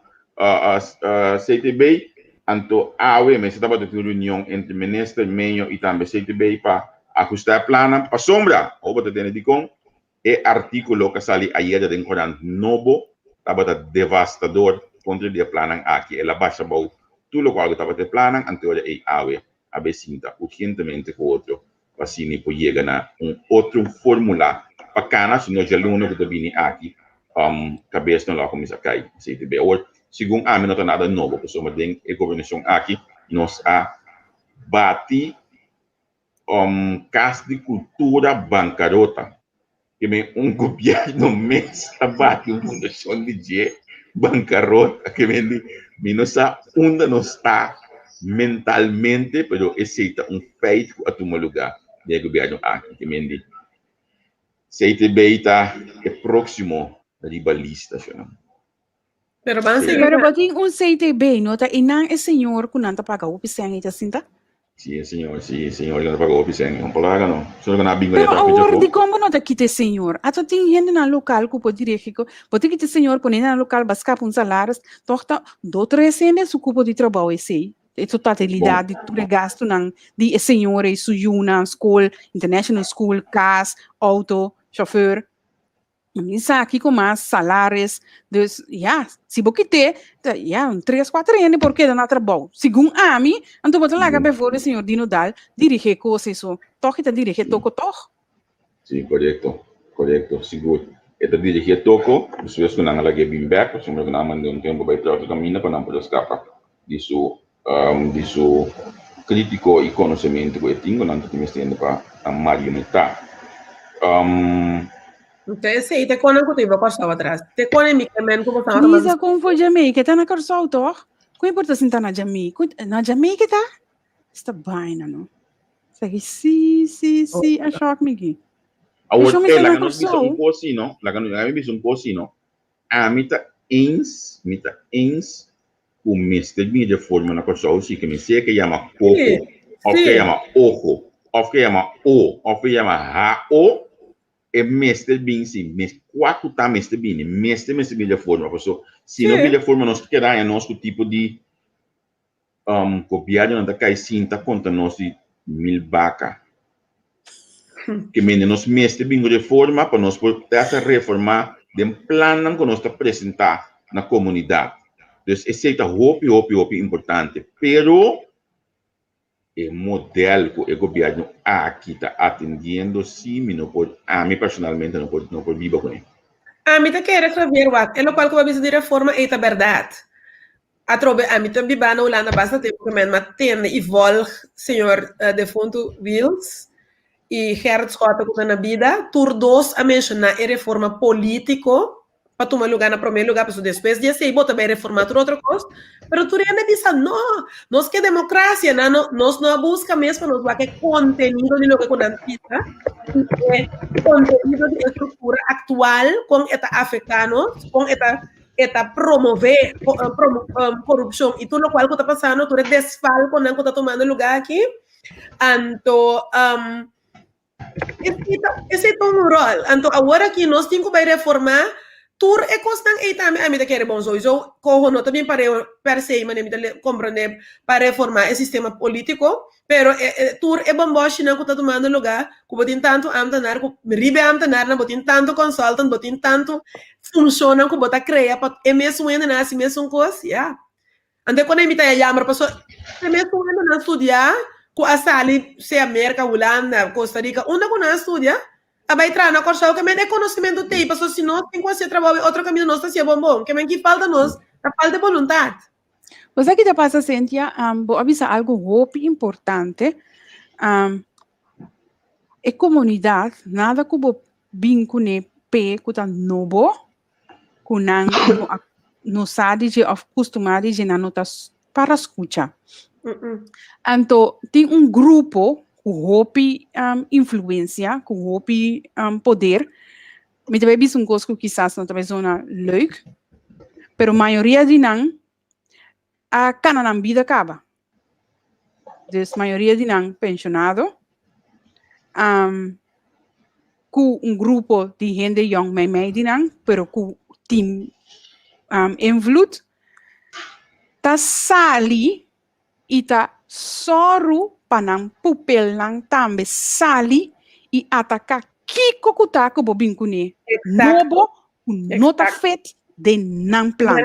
CTB. Anto awe mester tabata tin un reunion entre minister Meño i tambe CTB pa ahusta e plannan pasobra, ho bo ta tende dikon, E artíkulo ku a sali ayera den korant Nobo tabata devastador kontra di e plannan aki. El a basha bou tur lokual ku tabata e plannan, anto ei awe a bay sinta urgentemente ku otro pa asina por yega na un otro fórmula pa kana, si no djaluna ku ta bini aki kabes no lo a kuminsá kai. Esei ta bay. Awor, segun ami no ta nada nobo pasobra den e gobernashon aki nos a bati Kas di Kultura bankarota. Ke men un gobièrnu mes ta bati un fundashon di dje bankarota. Ke men di mi no sa unda nos ta mentalmente, pero esei ta un feit ku a tuma lugá den e gobièrnu aki. Ke men di CTB ta e próksimo riba lista, shonnan.
Pero ban
sigui. Pero bo tin un CTB, no ta einan e señor ku nan ta paga hopi sèn ei ta sinta?
Sí, e señor, sí, e señor ku nan ta paga hopi sèn. No por laga no. Solo ku nan a bin
Pero awor dikon bo no ta kita e señor? Ata tin hendenan lokal ku por dirigi ku bo ta kita e señor pone hendenan lokal ba skapa un salaris, tòg ta do tres hende su kupo di trabou esei. E totalidat di tur e gastunan di e señor ei, su yunan, skol, international school, kas, outo, chauffeur. Mi sa kiko mas salaris. Dus ja, si bo kite, ta, ja, un tres, cuatro hende por keda na trabou. Segun ami, anto bo ta laga bijvoorbeeld señor Dino Daal dirige kos eso. Toch e ta dirige toko toch?
Sí, korekto, korekto, sigur. E ta dirigí e toko, despues ku nan a lag'é bin bèk, pasobra ku nan a mand'é un tempu bai tra otro kaminda pa nan por a skapa di su di su krítiko i konosementu ku e tin ku nan ta tin mester hende pa marionetá.
Anto esei te konan ku ta iba Kòrsou atras. Te konan mi ke men ku bo staba
Lisa, kon for Jamaica? Ta na Kòrsou tòg? Kon e por ta sinta na Jamaica? Na Jamaica ta? Esta baina no. Esaki sí, sí, sí a shock mi aki.
Awor, eh, laga nos bisa un kos si no. Laga mi bisa un kos si no. Ami ta eens, mi ta eens ku mester bini reforma na Kòrsou si ke mi sea ke yama koko òf ke yama ojo òf ke yama o òf ke yama ha-o e mester bin si mes kua ku ta mester bini mester mester bini reforma paso si no bini reforma nos ta keda haña nos ku tipo di Gobièrnunan ta kai sinta kontra nos di mil baka. Ke mende nos mester bin ku reforma pa nos por hasta reformá den plannan ku nos ta presentá na komunidat. Dus esei ta hopi hopi hopi importante. Pero e modèl ku e gobièrnu aki ta atendiendo si mi no por, ami personalmente no por no por biba kuné.
Ami ta kere Xavier wak e lokual ku bo a bisa di reforma ei ta bèrdat. Atrobe ami ta biba na Hulanda basta tempu ku men ma tende i volg señor defuntu Wiels i Gerrit Schotte ku ta na bida. Tur dos a menshoná e reforma polítiko pa tuma lugá na promé lugá pasobra despues di esei bo ta bai reformá tur otro kos. Pero tur hende a bisa no, nos ke demokrasia. Nan no, nos no a buska mes pa nos wak e kontenido di loke ku nan bisa i e kontenido di e struktura aktual kon e ta afektá nos, kon e ta e ta promove korupshon i tur lokual ku ta pasando, tur e desfalkonan ku ta tumando lugá aki. Anto esei ta un ròl. Anto awor aki nos tin ku bai reformá tur e kosnan ei tambe. Ami ta kere bon souiso koho no ta bin pareu per se manera mi ta komprondé pa reformá e sistema polítiko. Pero e e tur e bomboshinan ku ta tumando lugá, ku bo tin tantu ámtenar, ku riba e ámtenarnan bo tin tantu consultant, bo tin tantu funshonnan ku bo ta krea pa e mesun hendenan hasi mesun kos, ya. Anto e kos mi ta yamber pasobra e mesun hendenan studiá ku a sali sea Merka, Hulanda, Costa Rica, unda ku nan a studia, a bai traha na Kòrsou ke men e konosementu t'ei pasobra si nos tin ku hasi e trabou e otro kaminda nos ta hasié bon bon. Ke men ki falta nos ta falta e boluntat.
Bo sa ki ta pasa Cynthia? Bo a bisa algo hopi importante. E komunidat, nada ku bo bin kuné p'e ku ta nobo, ku nan no a no sa di dje òf kustumá di dje, nan no ta para skucha. Anto tin un grupo ku hopi influensia, ku hopi poder, Mi ta bai bisa un kos ku kisas no ta bai zona leuk, pero mayoria di nan a kana nan bida kaba. Dus mayoria di nan penshonado, um, ku un grupo di hende yong meimei di nan, pero ku tin um, invloed, ta sali i ta sòru pa nan pupelnan tambe sali i ataká kiko ku ta ku bo bin kuné nobo ku no ta fit den nan plan.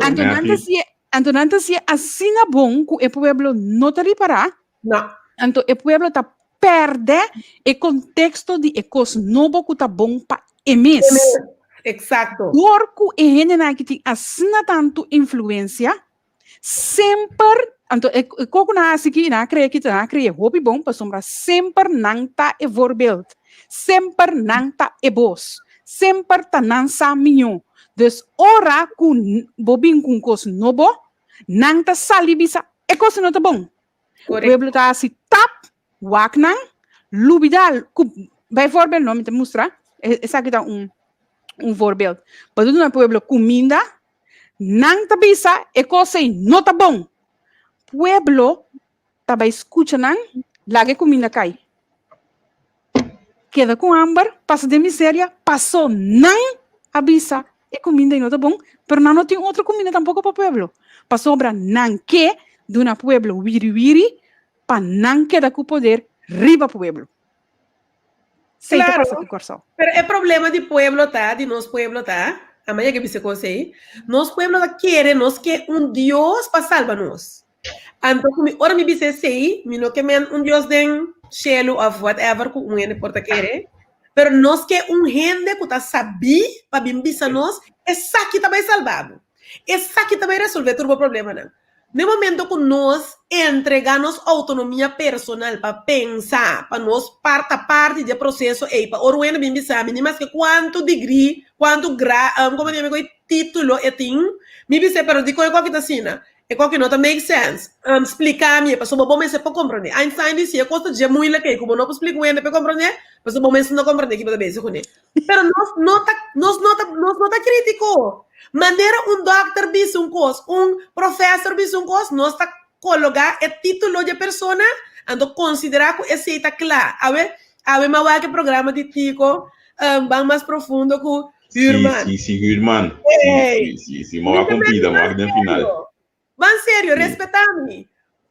Anto nan ta si'e, anto nan ta si'e asina bon ku e pueblo no ta ripará, anto e pueblo ta pèrdè e konteksto di e kos nobo ku ta bon pa e mes. Dor ku e hendenan aki tin asina tantu influensia, Semper, anto e koko nan a hasi ki, nan a krea ki, nan a krea hopi bon, pasobra semper nan ta e voorbeeld, semper nan ta e bos, semper ta nan sa miñó. Dus ora ku bo bin ku un kos nobo, nan ta sali bisa e kos no ta bon. Pueblo ta hasi tap, wak nan, lubida ku, bijvoorbeeld, no, mi ta mustra, esaki ta un un voorbeeld. Bo ta duna pueblo kuminda, Nan ta bisa e kos ei no ta bon. Pueblo ta bai skucha nan, laga e kuminda kai. Keda ku hamber, pasa den miseria, paso nan a bisa e kuminda ei no ta bon, pero nan no tin otro kuminda tampoko pa pueblo. Pasobra nan ke duna pueblo wiri wiri pa nan keda ku poder riba pueblo. Sei ta
Claro,
pasa ku Kòrsou.
pero e problema di pueblo ta, di nos pueblo ta, a maya ke bisa kos ei, nos pueblo ta kere nos ke un Dios pa salba nos. Anto ku mi, ora mi bisa esei, mi no ke men un Dios den shelu of whatever ku un hende por ta kere, pero nos ke un hende ku ta sabí pa bin bisa nos esaki ta bai salba bo, esaki ta bai resolvé tur bo problemanan. Na e momento ku nos entregá nos outonomia personal pa pensa, pa nos par ta parti di e proseso ei, pa ora un hende bin bisa mi, ni maske kuantu digrí, kuantu gra, komo ta yama e título e tin, mi bis'é, pero dikon e koki ta asina? E koki no ta make sense. Splika mi e, pasobra bo mester por komprondé. Einstein di si e kos ta dje muilik ei ku bo no por splika un hende pa e komprondé, pasobra bo mes no ta komprondé ki bo ta bezig kuné. Pero nos no ta, nos no ta, nos no ta kritiko. Manera un dòkter bisa un kos, un profèsor bisa un kos, nos ta kologá e título di e persona, anto konsiderá ku esei ta kla. Awe, awe mi a wak e programa di Tico, Ban Mas Profundo ku Huurman.
Si, si, si, Huurman. Si, si, si, si. Mi a wak un pida, mi a wak den final.
Ban serio, respetá mi.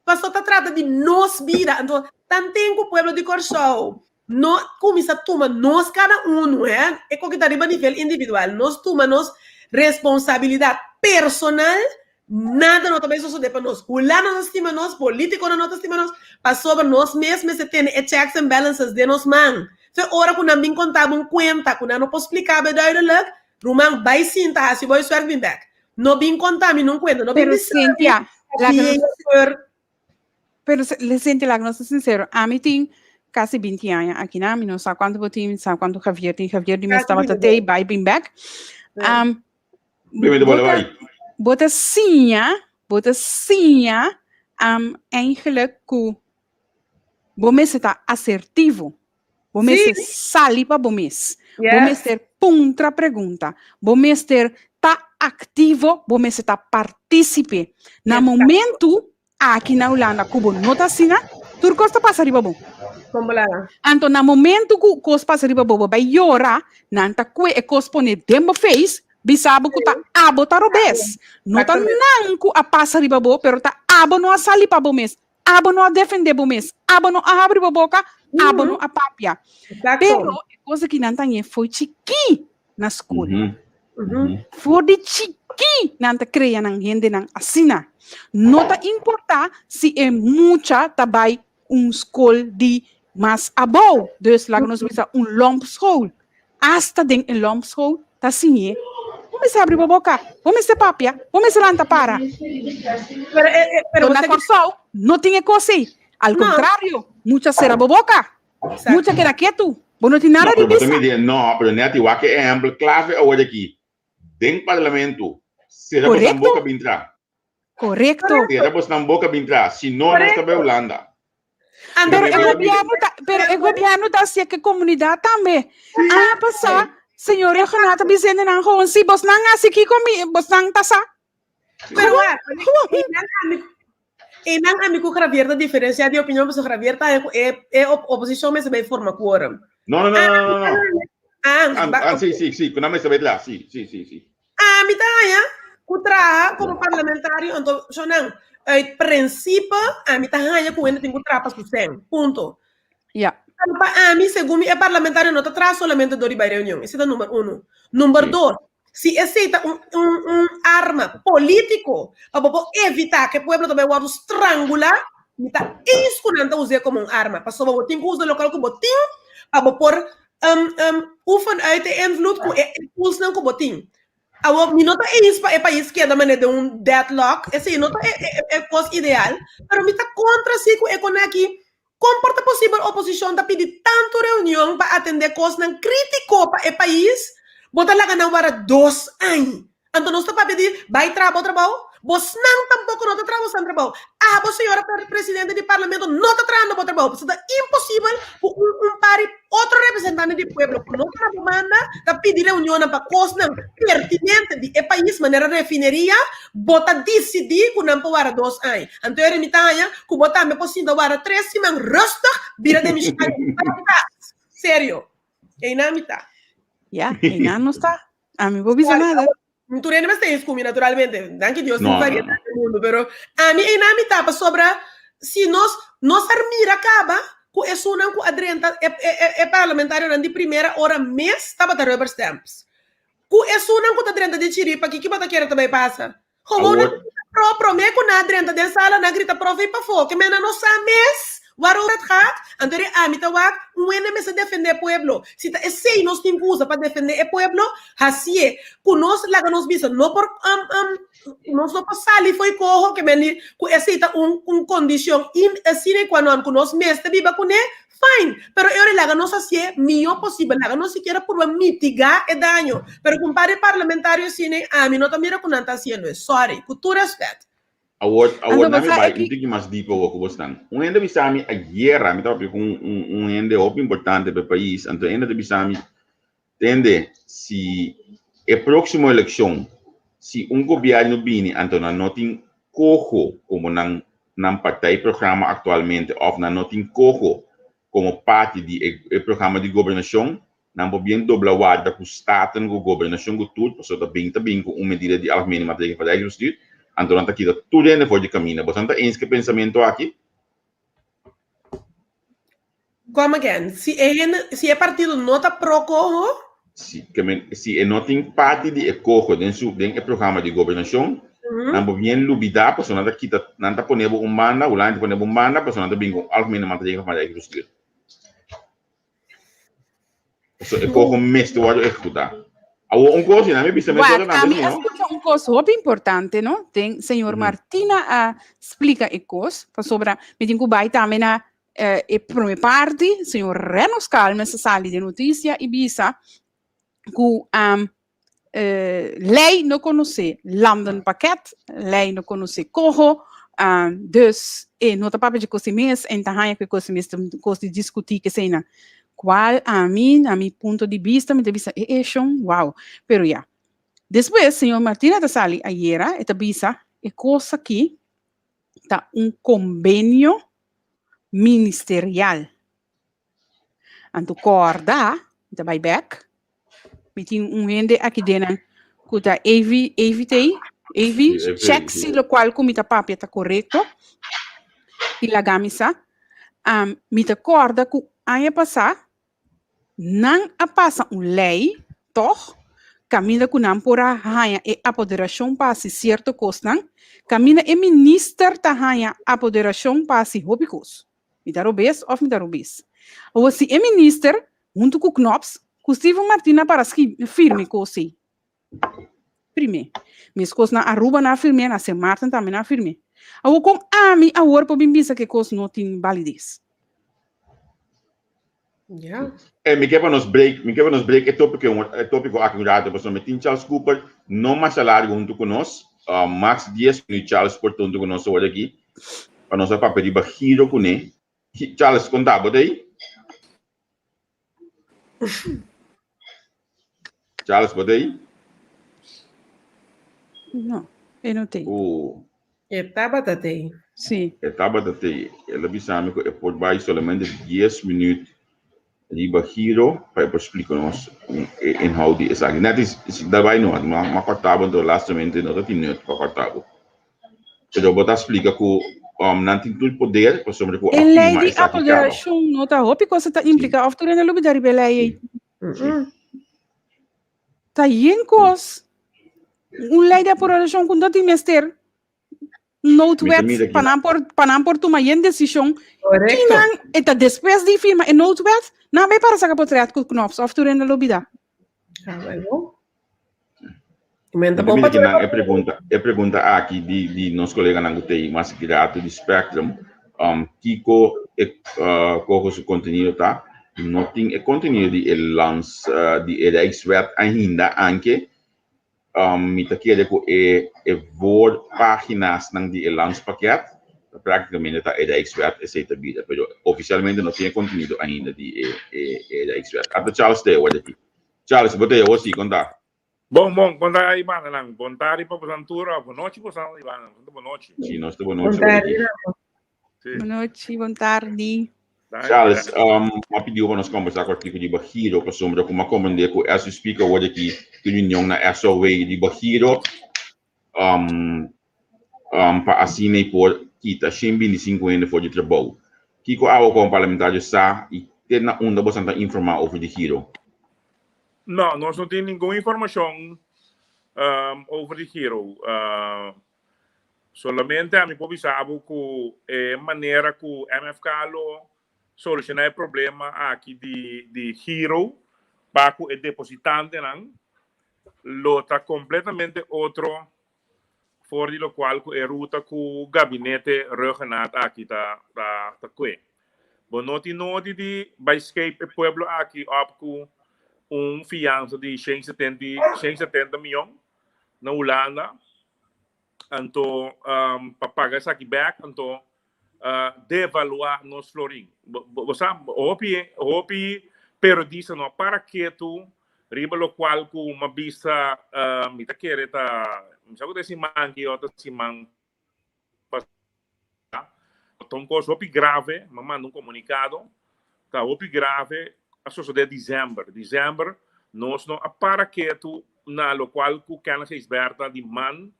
Paso ta trata di nos bida. Anto, tanten ku pueblo di Kòrsou no kuminsá tuma nos kada unu, hè, e koki ta riba nivel individual, nos tuma nos responsabilidat personal, nada no ta bai sosodé pa nos. Hulanda no ta stima nos, polítikonan no ta stima nos, pasobra nos mes mester tene e checks and balances den nos man. Fe ora ku nan bin konta bo un kuenta ku nan no por splika bo duidelijk, ruman, bai sinta hasi bo huiswerk bin bèk. No bin konta mi nun kuenta, no bin
Pero
bisa mi
Cynthia, laga
wie
nos
je
Pero Cynthia, laga nos ta sincero, ami tin casi 20 aña aki na, mi no sa cuanto bo tin, mi sa cuanto Javier tin, Javier di mes
Casi
tabata
22.
tey, bai bin back.
Ja.
Obviamente
Bo
bo
ta,
bai.
bo ta siña, bo ta siña, eigenlijk cu bo mester ta asertivo. Bo mester sali pa bo mes. Bo mester puntra pregunta. Bo mester ta aktivo, bo mester ta partísipe. Na momentu aki na Hulanda ku bo no ta asina, tur kos ta pasa riba bo. Anto na momentu ku kos pasa riba bo, bo bai yora, nan ta kue e kos pone den bo face, bisa bo ku ta abo ta robes. No ta nan ku a pasa riba bo, pero ta abo no a sali pa bo mes. Abo no a defende bo mes, abo no a habri bo boka, abo no a papia. Pero e cosa ki nan ta hañ'é foi chikí na skol. For di chikí nan ta krea nan hendenan asina. No ta importá si e mucha ta bai un skol di mas abou, dus laga nos bisa un lompschool. Asta den e lompschool ta siñ'é, Bo mester habri bo boka, bo mester papia, bo mester lanta para.
Pero, eh, eh, pero
Na Kòrsou no tin e kos ei. Al kontrario, mucha sera bo boka, mucha keda ketu, bo no tin nada
No,
di
pero bo ta
bisa.
midi, no, pero Netty, wak e ehèmpel klave awor aki. Den parlamento, sera bosnan boka bin tra.
Korekto.
Sera bosnan boka bin tra, si no nos ta bai Hulanda.
Pero e gobierno ta, pero e gobierno ta hacia ke comunidad tambe. Aña pasá, señor Reugenat a bisa hende nan gewoon, si bosnan hasi kiko mi, bosnan ta sa.
Pero wak, einan ami, einan ami ku Javier ta diferencia di opinion, pasobra Javier ta ku e, e oposicion mester bai forma quorum.
No, no, no, no, no, no.
Ah,
Ah, ah, sí, sí, sí, ku nan mester bai tla, sí, sí, sí, sí.
Ami ta haña ku traha komo parlamentario, anto shownan, uit prinsipe ami ta haña ku hende tin ku traha pa su sèn, punto.
Ja.
Pero pa ami, segun mi, e parlamentario no ta traha solamente dor di bai reunion, esei ta number uno. Number dos, si esei ta un un un arma polítiko pa bo por evitá ku e pueblo ta bai wòrdu strangulá, mi ta eens ku nan ta us'é komo un arma, pasobra bo tin ku usa lokual ku bo tin pa bo por oefen uit e invloed ku e impulsnan ku bo tin. Awor, mi no ta eens pa e pais keda manera den un deadlock, esei no ta e e kos ideal, pero mi ta kontra si ku e koneki. Kon por ta posibel oposishon ta pidi tantu reunion pa atendé kosnan krítiko pa e pais, bo ta laga nan wara dos aña? Anto nos ta papia di bai traha bo trabou? Bosnan tampoko no ta traha bosan trabou. Abo, señora presidente di parlamento, no ta trahando bo trabou. Pasobra ta imposibel ku un un par di otro representante di pueblo ku no ta na bo banda ta pidi reunionnan pa kosnan pertinente di e pais manera refineria, bo ta disidí ku nan por wara dos aña. Anto e remita haña ku bo tambe por sinta wara tres siman rustig bira demishonario bai kas. Serio. Einan mi ta.
Ya, einan nos ta. Ami bo bisa nada.
Tur hende mester eens ku mi naturalmente. Danki Dios tin variedat den mundu, pero ami einan mi ta pasobra si nos nos a mira kaba ku esunnan ku a drenta e e parlamentarionan di primera ora mes tabata rubber stamps. Ku esunnan ku ta drenta di chiripa kiko bo ta kere ta bai pasa? Gewoon nan grita pro prome ku nan a drenta den sala nan grita pro fei pafó ke mena no sa mes. Waarover het gaat? Anto di ami ta wak, un hende mester defendé e pueblo. Si ta esei nos tin ku usa pa defendé e pueblo, hasié. Ku nos laga nos bisa no por nos no por sali fo'i koho, ke men di ku esei ta un un kondishon in sine qua non ku nos mester biba kuné, fine. Pero e ora laga nos hasié mihó posibel, laga nos sikiera purba mitigá e daño. Pero ku un par di parlamentario asina ami no ta mira ku nan ta hasiendo e. Sorry, ku tur rèspèt.
Awor, awor
Anto
nami
basa
bai
e
un tiki mas dipo awor ku bosnan. Un hende bisa mi ayera, mi tabata papia ku un, un, un hende hopi importante pa e pais, anto e hende ta bisa mi, tende, si e próksimo elekshon, si un gobièrnu bini anto nan no tin koho komo nan nan partijprogramma aktualmente òf nan no tin koho komo parti di e e programa di gobernashon, Nan por bien dobla warda ku Staten, ku Gobernashon, ku tur, pasobra ta bin ta bin ku un medida di algemene maatregel van Rijksbestuur, anto nan ta kita tur hende for di kaminda. Boso ta eens ku e pensamentu aki?
Come again, si e hende, si e partido no ta pro coho?
Si, ke men, si e no tin parti di e coho den su, den e programa di gobernashon, nan por bien lubida, pasobra nan ta kita, nan ta pone bo un banda, Hulanda ta pone bo un banda, pasobra nan ta bin ku un algemene maatregel van Rijksbestuur. So e koko mester wòrdu ehekutá. Awor un kos, i nan mi bisa mesora
Wak,
tambe,
ami a
no?
skucha un kos hopi importante, no? Den señor Martina a splika e kos, pasobra mi tin ku bai tambe na eh, e prome parti, señor Renos Calmes a sali den notisia i bisa ku am eh, lei no konosé landenpakket, lei no konosé koho, ah, dus e no ta papia di kos di mes, en ta haña ku e kos di mes ta un kos di diskutí keseinan. Kual ami, na mi punto di bista, mi ta bisa e e shon, wow. Pero ya. Despues señor Martina ta sali ayera, e ta bisa e kos aki ta un kombenio ministerial. Anto kòrda, mi ta bai bèk, mi tin un hende aki denan ku ta AV, AVT, AV,
Sí, AV,
check
sí.
si lokual ku mi ta papia ta korekto i laga mi sa. Um, mi ta kòrda ku aña pasá nan a pasa un lei, tòg, kaminda ku nan por a haña e apoderashon pa hasi sierto kosnan, kaminda e minister ta haña apoderashon pa hasi hopi kos. Mi ta robes of mi ta robes? Awor si e minister huntu ku Knops ku Steven Martina para firme kos ei. Prime. Meskos na Aruba nan a firme, na Sint Maarten tambe nan a firme. Awor kon ami awor por bin bisa ku e kos no tin balides?
Ja.
Eh, mi ke pa nos break, mi ke pa nos break e topiko, e topiko aki un rato, pasobra mi tin Charles Cooper no masha largo huntu ku nos, uh, max 10 minuut Charles por ta huntu ku nos awor aki, pa nos a papia riba giro kuné. Charles, konta, bo ta ei? Charles, bo ta ei?
No, e no t'ei.
Uh.
E tabata t'ei.
Sí.
E tabata t'ei. El a bisa mi ku e por bai solamente dies minuut riba giro pa e por splika nos e inhoud di esaki. Net is, da bai no, m'a kòrta bo, anto lastamente no ta tin nut pa kòrta bo. Pero bo ta splika ku um, nan tin tur poder pasobra ku
E
a
lei
firma
di
esaki kaba.
apoderashon no ta hopi cosa ta impliká òf tur hende lo bida riba e lei ei.
Sí.
Ta yen kos. Un lei di apoderashon ku no tin mester
Mi ta
noodwet
mira
pa
aki.
nan por pa nan por tuma yen desishon.
Korekto.
Kinan e ta despues di firma e noodwet, nan bai para saka potret ku Knops òf tur hende lo bida.
Ah, bueno. Menta
Mi ta
bom
mira
pa
ki nan
tur
e pregunta, e pregunta aki di di nos koleganan ku ta mas grato di Spectrum, um, kiko e uh, koko su kontenido ta? No tin e kontenido di e lands uh, di e Rijkswet ainda, anke um, mi ta kere ku e e voorpaginasnan di e landspakket ta praktikamente ta e Rijkswet, esei ta bida, pero ofisialmente no tin e kontenido ainda di e e e Rijkswet. Ata Charles ta e awor aki. Charles, bo ta e awor si, kon ta?
Bon, bon, kon ta Ivana nan? Bon tardi pa bosan tur, of bon nochi bosan Ivana, bosan ta bon nochi.
Si, nos ta bon
Bon
nochi awor
tardi,
aki.
Ramon.
Si.
Bon nochi, bon tardi.
Danki,
Charles,
danki.
um, m'a pidiu pa nos kombersá kòrtiku riba giro, pasobra ku m'a komprendé ku as we speak awor aki tin reunion na SOW riba giro, um, um, pa asina i por kita 125 hende for di trabou. Kiko awo komo parlamentario sa i te na unda bosan ta informá over di giro?
No, nos no tin ningun informashon um, over di giro. Uh, Solamente ami por bisa bo ku e manera ku MFK lo solushoná e problema aki di di giro pa ku e depositantenan lo ta kompletamente otro for di lokual ku e ruta ku gabinete Rhuggenaath aki ta ta ta kue. Bo no tin nodi di bai skeip e pueblo aki op ku un fiansa di 170 miyon na Hulanda anto pa paga esaki bek anto devaluá nos florin. Bo sa hopi hopi periodista no a para ketu riba lokual ku mi a bisa mi ta kere ta mi sa ku ta e siman aki o ta siman pasá ta un kos hopi grave mi a manda un komunikado ta hopi grave a sosodé desèmber desèmber nos no a para ketu na lokual ku Kenneth Gijsbertha di man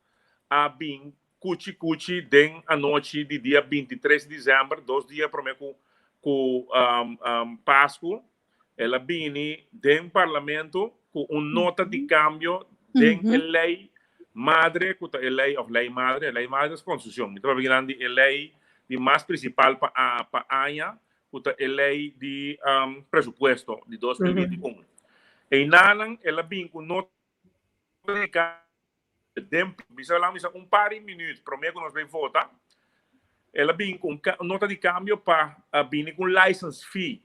a bin Kuchi kuchi den anochi di dia 23 di december, dos dia prome ku ku Pasku, el a bini den parlamento ku un nota di kambio den e lei madre ku ta e lei of lei madre, e lei madre es konstitushon, mi ta papia kinan di e lei di mas prinsipal pa pa aña ku ta e lei di presupuesto di 2021. Einanan el a bin ku nota di kambio. Den bisa lan bisa un par di minuut prome ku nos bay vota, el a bin ku un nota di kambio pa a bini ku un license fee.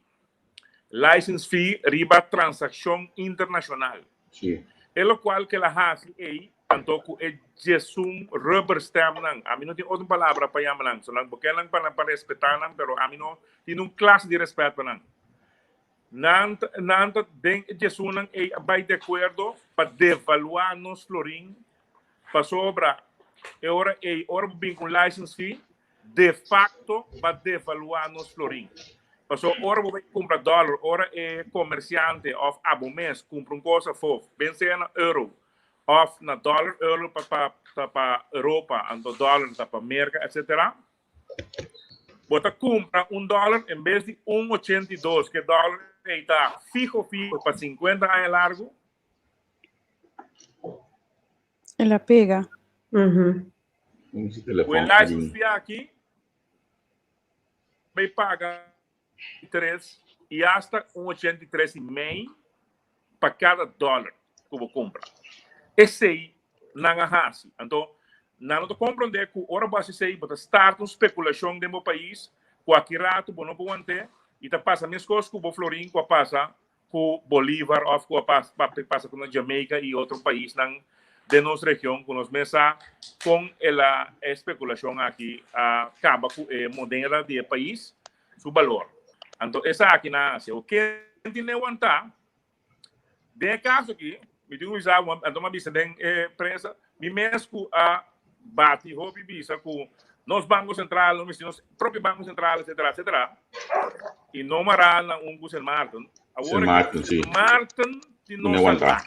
License fee riba transakshon internashonal. E lokual ku el a hasi ei, anto ku e djesun rubber stamp nan, ami no tin otro palabra pa yama nan, so nan bo ke nan pa nan pa respetá nan, pero ami no tin un klase di respet pa nan. Nan nan ta den e djesunnan ei a bai di akuerdo pa devaluá nos florin, pasobra e ora ei ora bo bin ku un license fee, de facto ba devaluá nos florin. Pasobra ora bo bai kumpra dòler, ora e komersiante òf abo mes kumpra un kos afó, ben sea na euro òf na dòler, euro pa pa ta pa Europa, anto dòler ta pa Merka, etsetera. Bo ta kumpra un dòler en bes di un 82, ke dòler ei ta fiho fiho pa 50 aña largu.
El a pega.
Ku e license fee aki bay paga tres i hasta un 83 i mei pa kada dòler ku bo kumpra. Esei nan a hasi. Anto, nan no ta komprondé ku ora bo hasi esei, bo ta start un spekulashon den bo pais ku aki ratu bo no por want'é i ta pasa meskos ku bo florin ku a pasa ku Bolívar òf ku a pasa ku na Jamaica i otro paisnan den nos region ku nos mes sa kon el a e spekulashon aki a kaba ku e moneda di e pais su balor. Anto esaki nan a hasi. Awor ken tin lewantá? Den e kaso aki, mi tin ku bisa bo, anto mi a bisa den e prensa, mi mes ku a bati hopi bisa ku nos Banko Sentral, no mester nos propio Banko Sentral, etcetera, etcetera, i no mará na un ku Sint Maarten. Awor
Sint Maarten,
si. Sint Maarten tin nos salbá.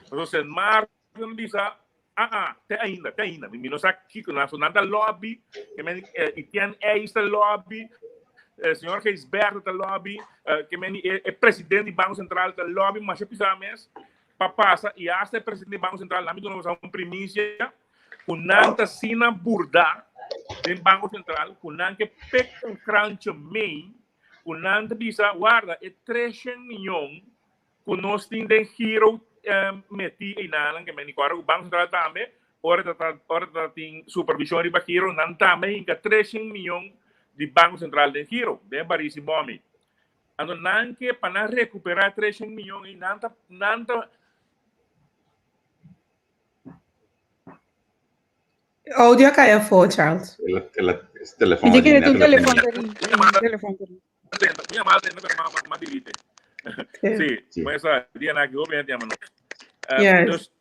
Pasobra Sint Maarten bisa, ah, ah, te ainda, te ainda. Mi no sa kiko nan, so nan ta lobby, ke men, Etienne Eis ta lobby, señor Gijsbertha ta lobby, ke men, e presidente di Banko Sentral ta lobby masha pisá mes pa pasa, i hasta e presidente di Banko Sentral, nan mi duna boso un primisia, ku nan ta asina burdá den Banko Sentral ku nan ke pek un krantje mei ku nan ta bisa warda e 300 miyon ku nos tin den giro metí einanan ke meni kòrda ku Banko Sentral tambe ora ta ta ora ta tin supervishon riba giro nan tambe hinka 300 miyon di Banko Sentral den giro den Barisi Bomi anto nan ke pa nan rekuperá 300 miyon ei nan ta nan ta
Audio a kai afó, Charles.
El a, el a, es telefon
Mi te
a
kere tu
ring,
telefon te ring. Telefon te ring.
Mi llamada tende, pero ma, ma delete. Sí,
Sí.
maar esa dia na que hopi gente llama no. Dus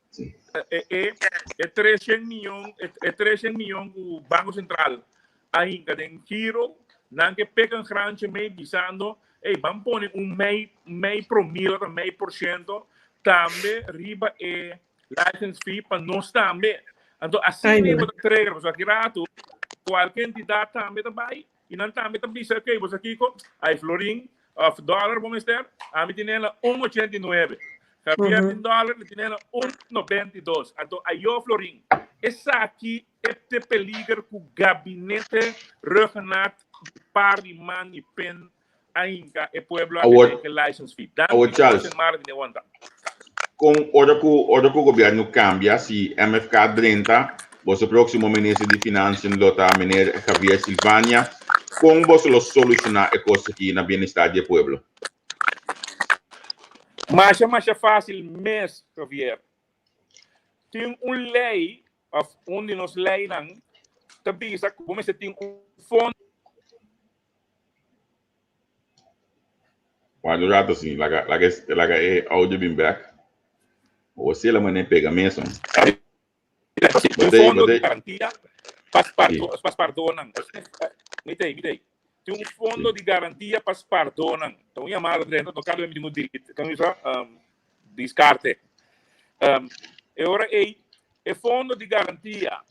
e 300 miljoen, e 300 miljoen ku Banco Central a hinka den giro, nan ke pek een grantje mee bisando, hey, ban pone un mei, mei promil of mei por ciento tambe riba e license fee pa nos tambe. Anto asina
Ai,
bo ta trigger, pasobra aki rato kualke entidat tambe ta bai i nan tambe ta bisa, ok, bo sa kiko, ai florin of dollar bo mester, ami tin na 1,89. Javier tin dollar, mi tin na 1,92. Anto ayo florin. Esaki. e te peliger ku gabinete Rhuggenaath di par di man i pen a hinka e pueblo aki
Awor,
den e license fee. Danki
awor Charles,
Sint Maarten e wanta.
kon ora ku ora ku gobièrnu kambia, si MFK drenta, boso próksimo minister di Financiën lo ta meneer Javier Silvania, kon boso lo solushoná e kos aki na bienestar di e pueblo?
Masha masha fásil mes, Javier. Tin un lei, òf un di nos leinan, ta bisa ku bo mester tin un fondo.
Guarda un rato si, laga, laga, laga e audio bin back. O si la mane pega meso.
Un fondo di garantia pa pa spardonan. Mi tei, mi tei. Tin un fondo di garantia pa spardonan. Ta un yamada drenta, no kada mi delete. Kan usa um, discarte. Um, e ora ei, e fondo di garantia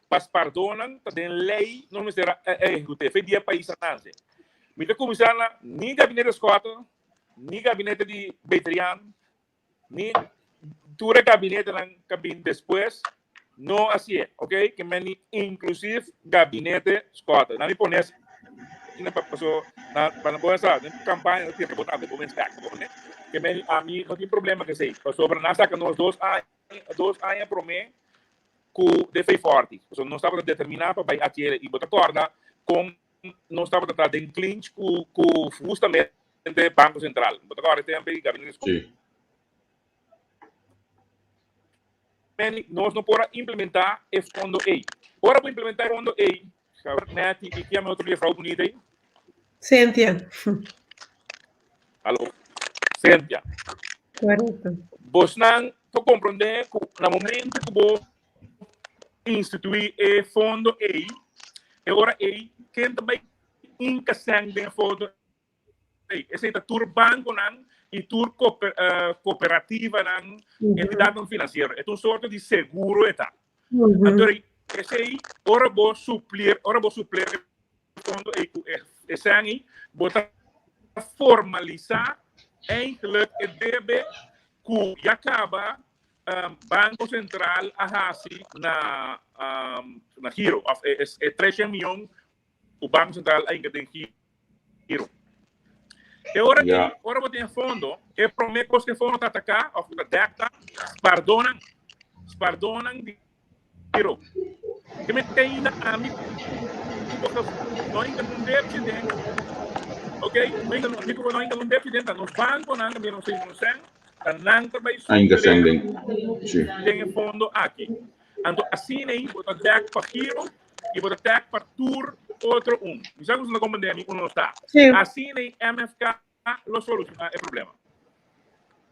Pa spardonan ta den ley nos mester a ehecute fe dia pais a nace. Mi ta cuminsa na ni gabinete Schotten, ni gabinete di Betrian, ni tur e gabinetenan ka bin despues no hacié, ok? Ke men inclusive gabinete Schotten. Nan mi pone asina pa paso na pa nan por sa den campaña no tin ke bota bo mens bek ke men ami no tin problema ke esey pasobra nan saca nos dos aña dos aña prome ku de fe forti. Pasobra nos tabata determiná pa bai atiere i bo ta kòrda kon nos tabata ta den clinch ku ku hustamente Banko Sentral. Bo ta kòrda e tempu ei, Gabinete School?
Sí.
Meni, nos no por a implementá e fondo ei. Ora bo implementá e fondo ei, Netty, i kiami otro juffrouw bunita ei?
Cynthia.
Alo, Cynthia.
Correcto.
Bosnan ta comprende cu na momento cu bo institui e fondo ei, e ora ei ken ta bay inca cen den e fondo ei? Esei ta tur banconan y tur cooperativanan, entidadnan financiero. E ta un soorto di seguro e ta. Anto esei ora bo suplir, ora bo suplir e fondo ei cu e cen ei, bo ta formalisá eigenlijk e debe ku ya kaba Banko Sentral a hasi na na giro of e 300 mion ku Banko Sentral a hinka den giro. E ora ki ora bo tin e fondo, e promé kos ku e fondo ta ataká of ku ta dèk ta spardonan, spardonan di Pero, ke me te ainda ami ku bo ta no ainda un depchi den, ok, no ainda mi ku bo no ainda un depchi den, ta nos bankonan ta mira nos tin nos sèn, ta nan ta bai
Ainda sèn den, si.
den e fondo aki. Anto asina ei bo ta dèk pa giro i bo ta dèk pa tur otro un. Mi sa ku bo ta komprendé mi ku nos ta.
Si.
Asina ei MFK lo soluciona e problema.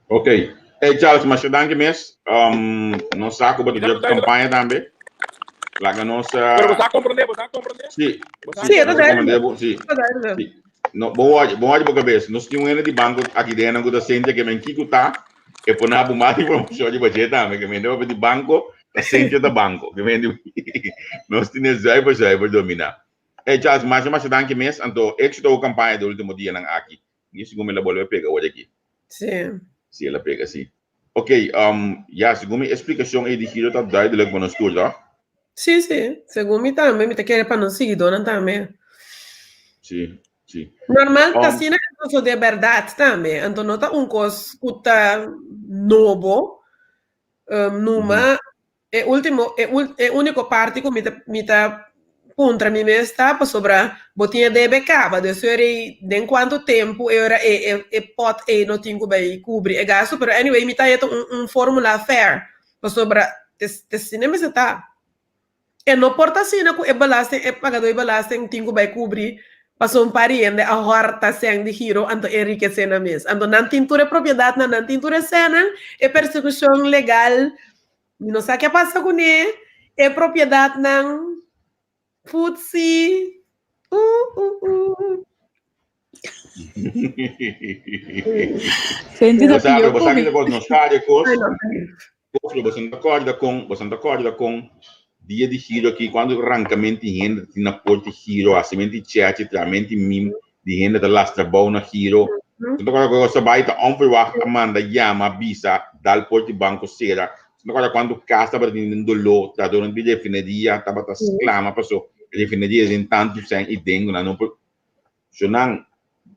Ok. Hey Charles, masha danki mes. Um, nos sa ku bo ta druk kampaña tambe. Laga nos... Uh,
Pero bo sa comprende, bo sa comprende?
Sí.
Sí,
nos
ta
comprende bo, sí. Sí. No, bon wak, bon wak bo kabes. Nos tin un hende di banko aki den ku ta Cynthia ke men kiko ta, e pone bo mas informashon riba dje tambe. Ke men di di banko, ta Cynthia ta banko. Ke men di nos tin e zuiver zuiver dominá. Hey Charles, masha masha danki mes. Anto éxito ku kampaña di último dianan aki. Mi segun mi la bolbe pega awor aki.
Sí.
Sí, el a pega, sí. Ok, um, ya, segun mi eksplikashon ei di Giro ta duidelijk pa nos tur, toch?
Sí, sí. Segun mi tambe, mi ta kere pa nos siguidónan tambe.
Sí, sí.
Normal ta asina e sosodé bèrdat tambe. Anto no ta un kos ku ta nobo. Um, numa E ultimo, e ul, e unico parti cu mi ta, mi ta puntra mi mes ta pasobra bo tin e debe caba, dus ora ei den cuanto tempo e ora e, e, e pot ei no tin cu bay cubri e gasto, pero anyway mi ta haya ta un, un formula fair, pasobra te, te asina mester ta. E no por ta asina cu e belasting, e pagador di belasting tin cu bay cubri pasobra un par di hende a horta cen di giro anto enrikece nan mes. Anto nan tin tur e propiedadnan, nan tin tur e cennan, e persecucion legal Mi no sa ke a pasa kuné e propiedatnan futsi uh uh uh.
Senti ta
Bo sa,
pio
bo sa
ku mi.
ki kos nos ta de kos.
Ay, no.
Kos bo san ta kòrda kon, bo san ta kòrda kon dia di giro aki kuantu rankamenti hende tin na por di giro, hasimenti chèchi, tramenti mim di hende ta lastra bou na giro. Bo ta kòrda ku kos ta bai ta onverwacht a manda yama bisa dal por di banko sera. Mi kòrda kuantu kas tabata tin den doló, trahadónan di refineria tabata sklama paso refineria den tantu sèn i den ku nan no por. So nan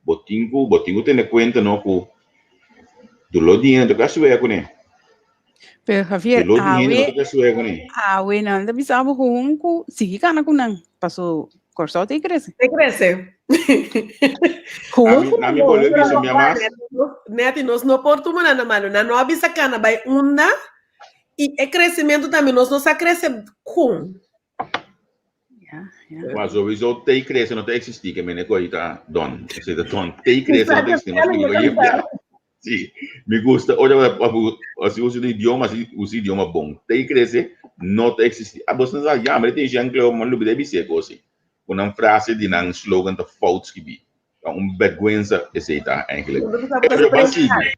bo tin ku bo tin ku tene kuenta no ku doló di hende no ta keda suega kuné.
Pero Javier,
Doló di hende no
awe
ta keda suega kuné.
awe nan ta bisa bo gewoon ku sigui kana ku nan paso Kòrsou ta e krese.
E krese.
Gewoon
Ami
ku
ami bolbe bisa mi mas.
Neti, nos no por tuma nada malu. Nan no a bisa kana bai unda i e kresementu tambe nos no sa krese kon.
Ja, ja.
Ma sowieso te krese no ta eksistí ke mene ku ta don. Esei ta don. Te krese no ta eksistí. Nos tin ku yep. Sí, mi gusta ora asi usa di idioma, asi usa idioma bon. Te crece no ta existi. Ah, bos sa ya, maar tin Jean Claude, man lubida bisé kosi. Ku nan frase di nan slogan ta fout skibi. Ta un bergwensa esei ta eigenlijk. Pero ban sigui.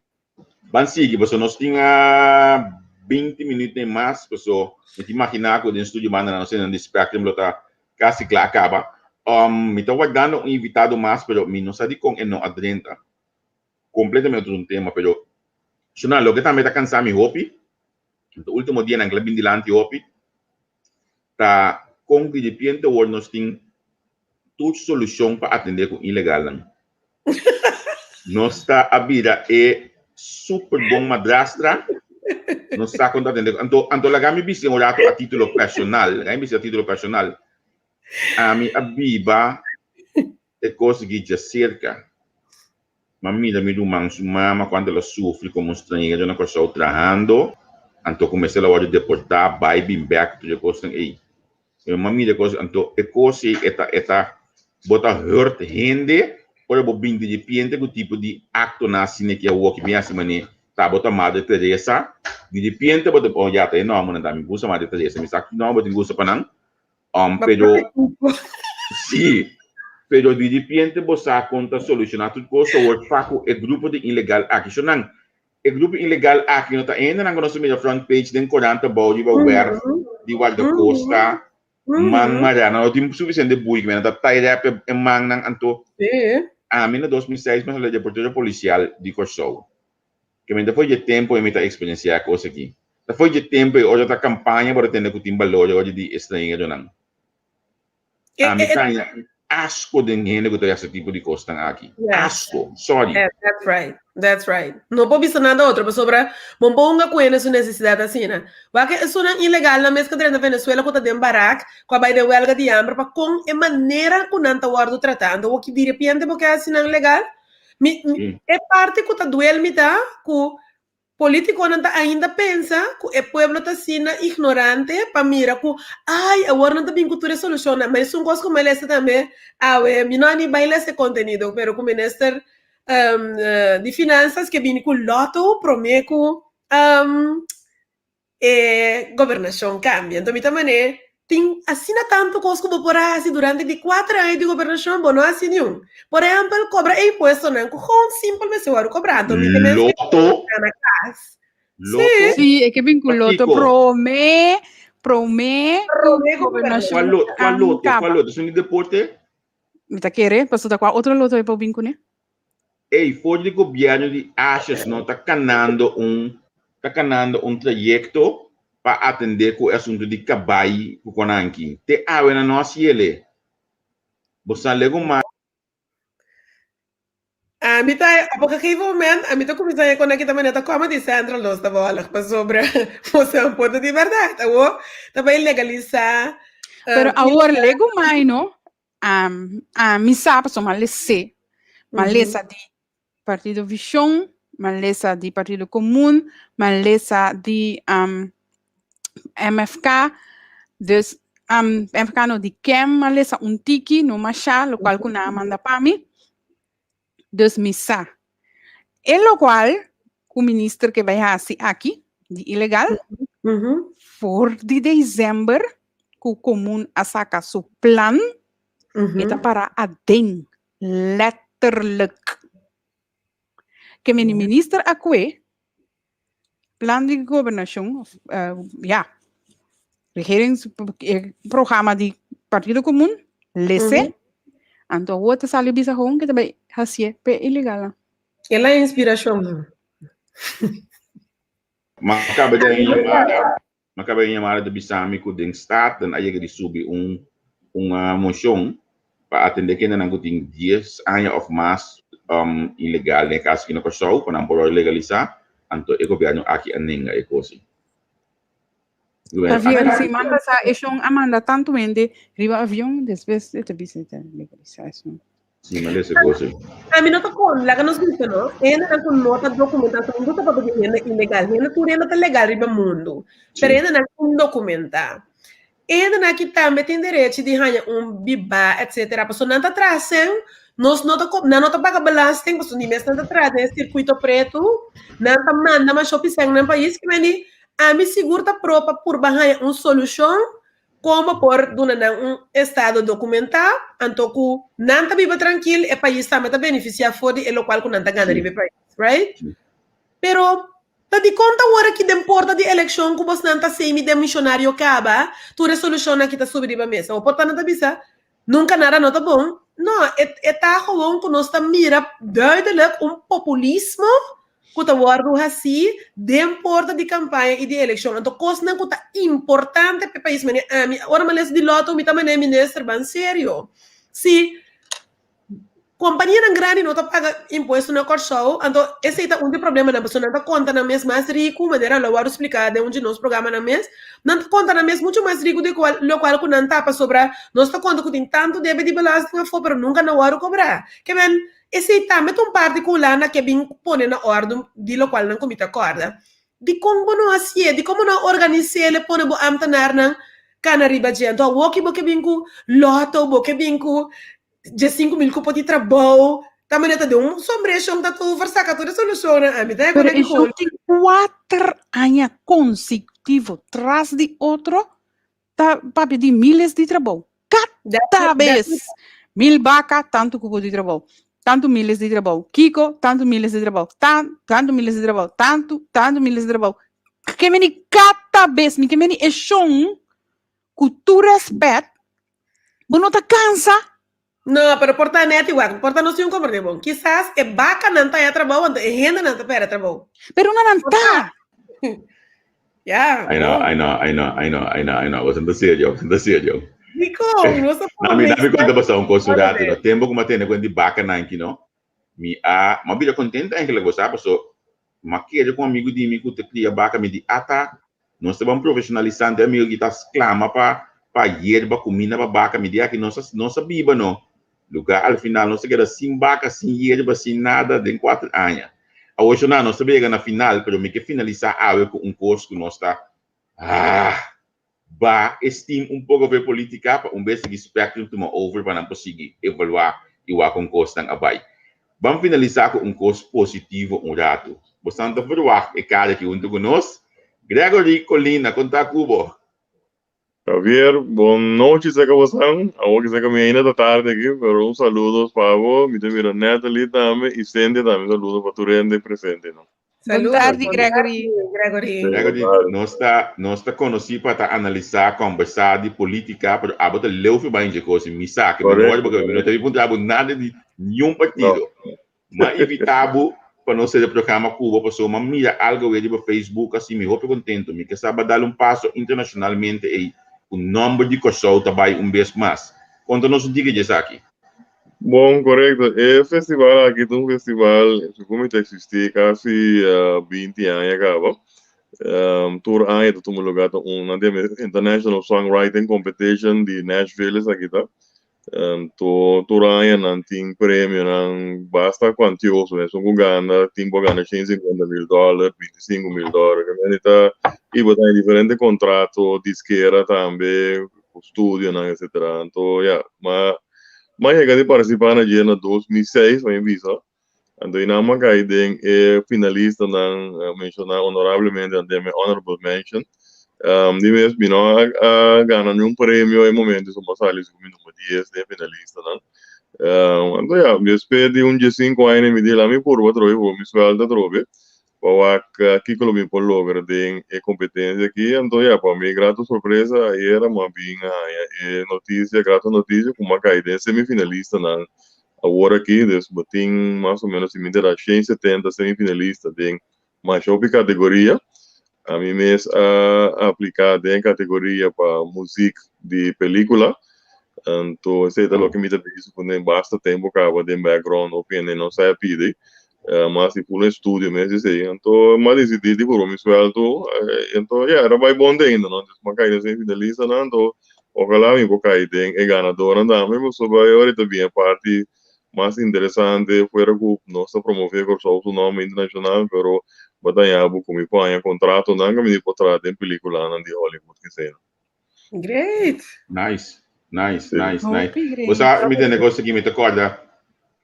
Ban sigui, paso nos tin a 20 minuut ni mas, paso mi ta imagina ku den studio banda nan nos di Spectrum lo ta kasi kla a kaba. Mi ta wardando un invitado mas, pero mi no sa dikon e no a drenta. Completamente otro un tema, pero Shona, loke tambe ta cansa mi hopi, e ultimo dianan kla bin dilanti hopi, ta con di repente awor nos tin tur solucion pa atende cu ilegalnan. Nos ta a bira e super bon madrastra, nos sa con ta atende cu, anto, anto laga mi bisa un rato a titulo personal, laga mi bisa a titulo personal, ami a biba E kos di djaserka, m'a mira mi ruman su mama kuantu el a sufri komo un stranhero na Kòrsou trahando, anto ku mester a wòrdu deportá, bai bin bèk, tur e kosnan ei. Pero m'a mira e kos, anto e kos ei e ta e ta bo ta hurt hende ora bo bin diripiente ku tipo di aktonan asina ki awoki bin hasi manera ta bo ta Madre Teresa, diripiente bo ta oh ya ta e nòmbernan ta mi gusta Madre Teresa, mi sa ki nòmber tin gusta pa nan, Pero, sí, pero di ripiente bo sa kon ta solushoná tur kos awor pa ku e grupo di ilegal aki. So nan, e grupo ilegal aki no ta hendenan ku nos ta mira front page den korant abou riba wèrf di Wardakosta, man mará. Nan no tin sufisiente bui, nan ta tai rèp e mannan. Anto, ami na 2006 mi a sali reportero polisial di Kòrsou. Ke men ta for dje tempu ei mi ta eksperensiá e kos aki. Ta for dje tempu ei ora ta kampaña bo ta tende ku tin balor ora di estranheronan. Ami ta haña asko den hende ku ta hasi tipo di kosnan aki. Asko! Sorry.
That's right. That's right. No por bisa nada otro pasobra bo por hunga ku hende su nesesidat asina. Wak esunnan ilegalnan mes ku a drenta Venezuela ku ta den barak ku a bai den welga di hamber pa kon e manera ku nan ta wòrdu tratá. Anto wak diripiente bo ke hasi nan legal? Mi, mi, e parte ku ta duel mi ta ku politikonan ta ainda pensa ku e pueblo ta asina ignorante pa mira ku ai awor nan ta bin ku tur e solushonnan. Ma esun kos ku mi a lesa tambe awe, mi no a ni bai lesa e kontenido, pero ku minister di finansas ke bini ku lotto prome ku e gobernashon kambia. Anto mi ta man'é tin asina tantu kos ku bo por a hasi durante di kuater aña di gobernashon, bo no hasi niun. Por ehèmpel, kobra e impuestonan ku gewoon simpel mester wòrdu kobrá. Anto mi ta mester
Loto?
na kas.
Loto?
Sí.
Sí, e ke bin ku loto
Pakiko?
promé, promé ku
Promé ku
gobernashon
Kua loto? Kua loto? Kua
kaba.
loto? Esun di deporte?
Mi ta kere, pasobra ta kua otro loto e por bin kuné?
Ey, for di gobierno di Asjes no ta canando un ta canando un trayecto pa atende cu e asunto di cabay cu conanki. Te awe nan no a haciele. Bo sa lego mas.
Ami ta, op een gegeven moment, ami ta cuminsa haña con aki ta manera ta Comedy Central nos ta volg, pasobra boso por ta di berdad. Awor ta bay legalisa.
Pero awor lego mai no, Ami sa pasobra mi a les'é. Mi a lesa di Partido Vision, mi a lesa di Partido Komun, mi a lesa di MFK, dus MFK no, di KEM mi a lesa un tiki, no masha, lokual ku nan a manda pa mi. Dus mi sa. E lokual ku minister ke bai hasi aki, di ilegal, for di desèmber ku komun a saka su plan, e ta para aden, letterlijk. Ke meni minister a kue plan di gobernashon, ya, regeringsprogramma di Partido Komun, lese, anto awor ta sali bisa gewoon ke ta bai hasié p'e ilegalnan.
E la inspirashon.
M'a kaba di un yamada, m'a kaba di un yamada ta bisa mi ku den Staten a yega di subi un un moshon pa atendé kendenan ku tin dies aña òf mas ilegal den e kas aki na Kòrsou pa nan por wòrdu legalisá, anto e gobièrnu aki a nenga e kos ei.
Javier, siman pasá e shon a manda tantu hende riba avion, despues e ta bisa e ta legalisá esun.
Sí, m'a lesa e kos ei.
Ami no ta kon, laga nos bisa no, e hendenan ku no ta dokumentá, ta mundu ta papia di hende ilegal, hende tur hende ta legal riba mundu, pero hendenan indokumentá. E hendenan aki tambe tin derechi di haña un bibá etcetera, pasobra nan ta traha sen, nos no ta nan no ta paga belasting, pasobra ni mes nan ta traha den e sirkuito pretu, nan ta manda masho pisèn nan pais, ki meni ami sigur ta pro pa purba haña un solushon kon bo por duna nan un estado dokumentá, anto ku nan ta biba trankil, e pais tambe ta benefisiá for di e lokual ku nan ta gana riba e pais, right? Pero ta dikon ta wor aki den porta di elekshon ku bosnan ta semi den mishonario kaba, tur e solushonnan ki ta subi riba mesa? Bo por ta nan ta bisa, Nunka nada no ta bon. No, e e ta gewoon ku nos ta mira duidelijk un populismo ku ta wòrdu hasí den porta di kampaña i di elekshon. Anto kosnan ku ta importante pa e pais manera ami, ora mi a lesa di lòto mi ta manera minister ban serio. Si Kompanianan grandi no ta paga impuesto na Kòrsou, anto esei ta un di e problemanan, pasobra nan ta konta nan mes mas riku, manera lo wòrdu spliká den un di nos programanan mes, nan ta konta nan mes muchu mas riku di kual lokual ku nan ta, pasobra nos ta konta ku tin tantu debe di belasting afó, pero nunka nan wòrdu kobrá. Ke men, esei tambe ta un parti ku Hulanda ke bin pone na òrdu di lokual nan ku mi ta kòrda. Dikon bo no hasié? Dikon bo no a organis'é el e pone bo ámtenarnan kana riba dje? Anto awoki bo ke bin ku lòto, bo ke bin ku 15.000 kupo di trabou, ta manera ta den un sombreshon ta tover saka tur e solushonnan. Ami ta
Pero e shon tin kuater aña konsekutivo tras di otro ta papia di miles di trabou. Kada bes! Mil baka, tantu kupo di trabou. Tantu miles di trabou. Kiko, tantu miles di trabou. Tan, tantu miles di trabou. Tantu, tantu miles di trabou. Ke meni kada bes, mi ke meni e shon Ku tur respet, bo no ta kansa?
No, pero por ta net igual. Por ta nos tin un komprende bon. Kisas e bakanan ta haña trabou, anto e hendenan ta pèrdè trabou.
Pero una nan ta.
Ya.
I know, I know, I know, I know, I know, I know. Boso no ta serio, boso no ta serio.
Dikon? Nos ta
Na mi, na mi konta boso un kos un ratu, no. Tempu ku mi a tene kuenta di bakanan aki, no. Mi a, mi a bira kontento eigenlijk, bo sa, paso mi a kere ku un amigu di mi ku ta kria baka, mi di, ata, Nos ta ban profesionalisante amigo ki ta sclama pa pa yerba cuminda pa baca mi di aki nos a nos a biba no lugar al final nos a keda sin baca sin yerba sin nada den cuater aña awor shona nos ta yega na final pero mi ke finalisa awe cu un cos cu nos ta ah ba e steam un poco for e politica pa un bes sigui spectrum tuma over pa nan por sigui evalua y wak con cosnan a bay Ban finalisá ku un kos positivo un ratu. Bosan ta verwagt e kara aki huntu ku nos? Gregory Colina, kon ta ku bo?
Javier, bon nochi seka bosan. Awor ki seka mi ainda ta tardi aki, pero un saludos pa bo. Mi ta mira Natalie tambe y Cynthia tambe. Saludo pa tur hende presente.
Bon tardi, Gregory.
Gregory.
Gregory, nos ta, nos ta konosí pa ta analisá, kòmbersá di polítika, pero abo ta leu forbij dje kos i mi sa ke mi no wòrdu porque mi no ta bin puntra bo nada di niun partido. M'a invitá bo pa nos hera programa ku bo pasobra m'a mira algo awe riba Facebook asi mi hopi kontento. Mi ke sa bo a dal un paso internashonalmente ei ku nòmber di Kòrsou ta bai un bes mas. Konta nos un tiki dje esaki.
Bon, korekto. E festival aki ta un festival ku mi ta eksistí kasi 20 aña kaba. Tur aña ta tuma lugá, ta un nan ta International Songwriting Competition di Nashville esaki ta. Tur aña nan tin premionan basta kuantioso. Esun ku gana tin por gana 150 mil dòler, 25 mil dòler. Ta i bo ta haña diferente kontrato, diskera tambe, ku studionan etcetera. Anto ya, ma ma yega di partisipá na dje na 2006 pa mi bisa. Anto i nan a kai den e finalistanan menshoná honorablemente nan den mi honorable mention. Di mes mi no a gana niun premio e momento so mi a sali ku mi number dies den e finalistanan. Anto ya, despues di un diesinku aña mi di la mi purba atrobe purba mi suèlta atrobe. Pa wak kiko lo mi por logra den e kompetensia aki. Anto ya, pa mi grato sorpresa ayera mi a bin haña e notisia, grato notisia, ku mi a kai den semifinalistanan awor aki. Dus bo tin mas o menos si mi ta 170 semifinalista den masha hopi kategoria. Ami mes a apliká den kategoria pa muzik di pelíkula. Anto esei ta loke mi ta bezig kuné basta tempu kaba den background hopi hende no sa pidi. Mas di full estudio mes esei. Anto mi a disidí di purba mi suèltu. Anto ya, era bai bon te ainda no. Entonces mi a kai den semifinalistanan. Anto ojalá mi por kai den e ganadornan tambe pasobra e ora ta bin e parti mas interesante fuera ku nos ta promové Kòrsou su nòmber internashonal pero bo ta haña bo ku mi por haña kontratonan ku mi por traha den pelikulanan di Hollywood kese.
Great!
Nice, nice, nice, nice.
Hopi great.
Bo sa mi tende kos aki mi ta kòrda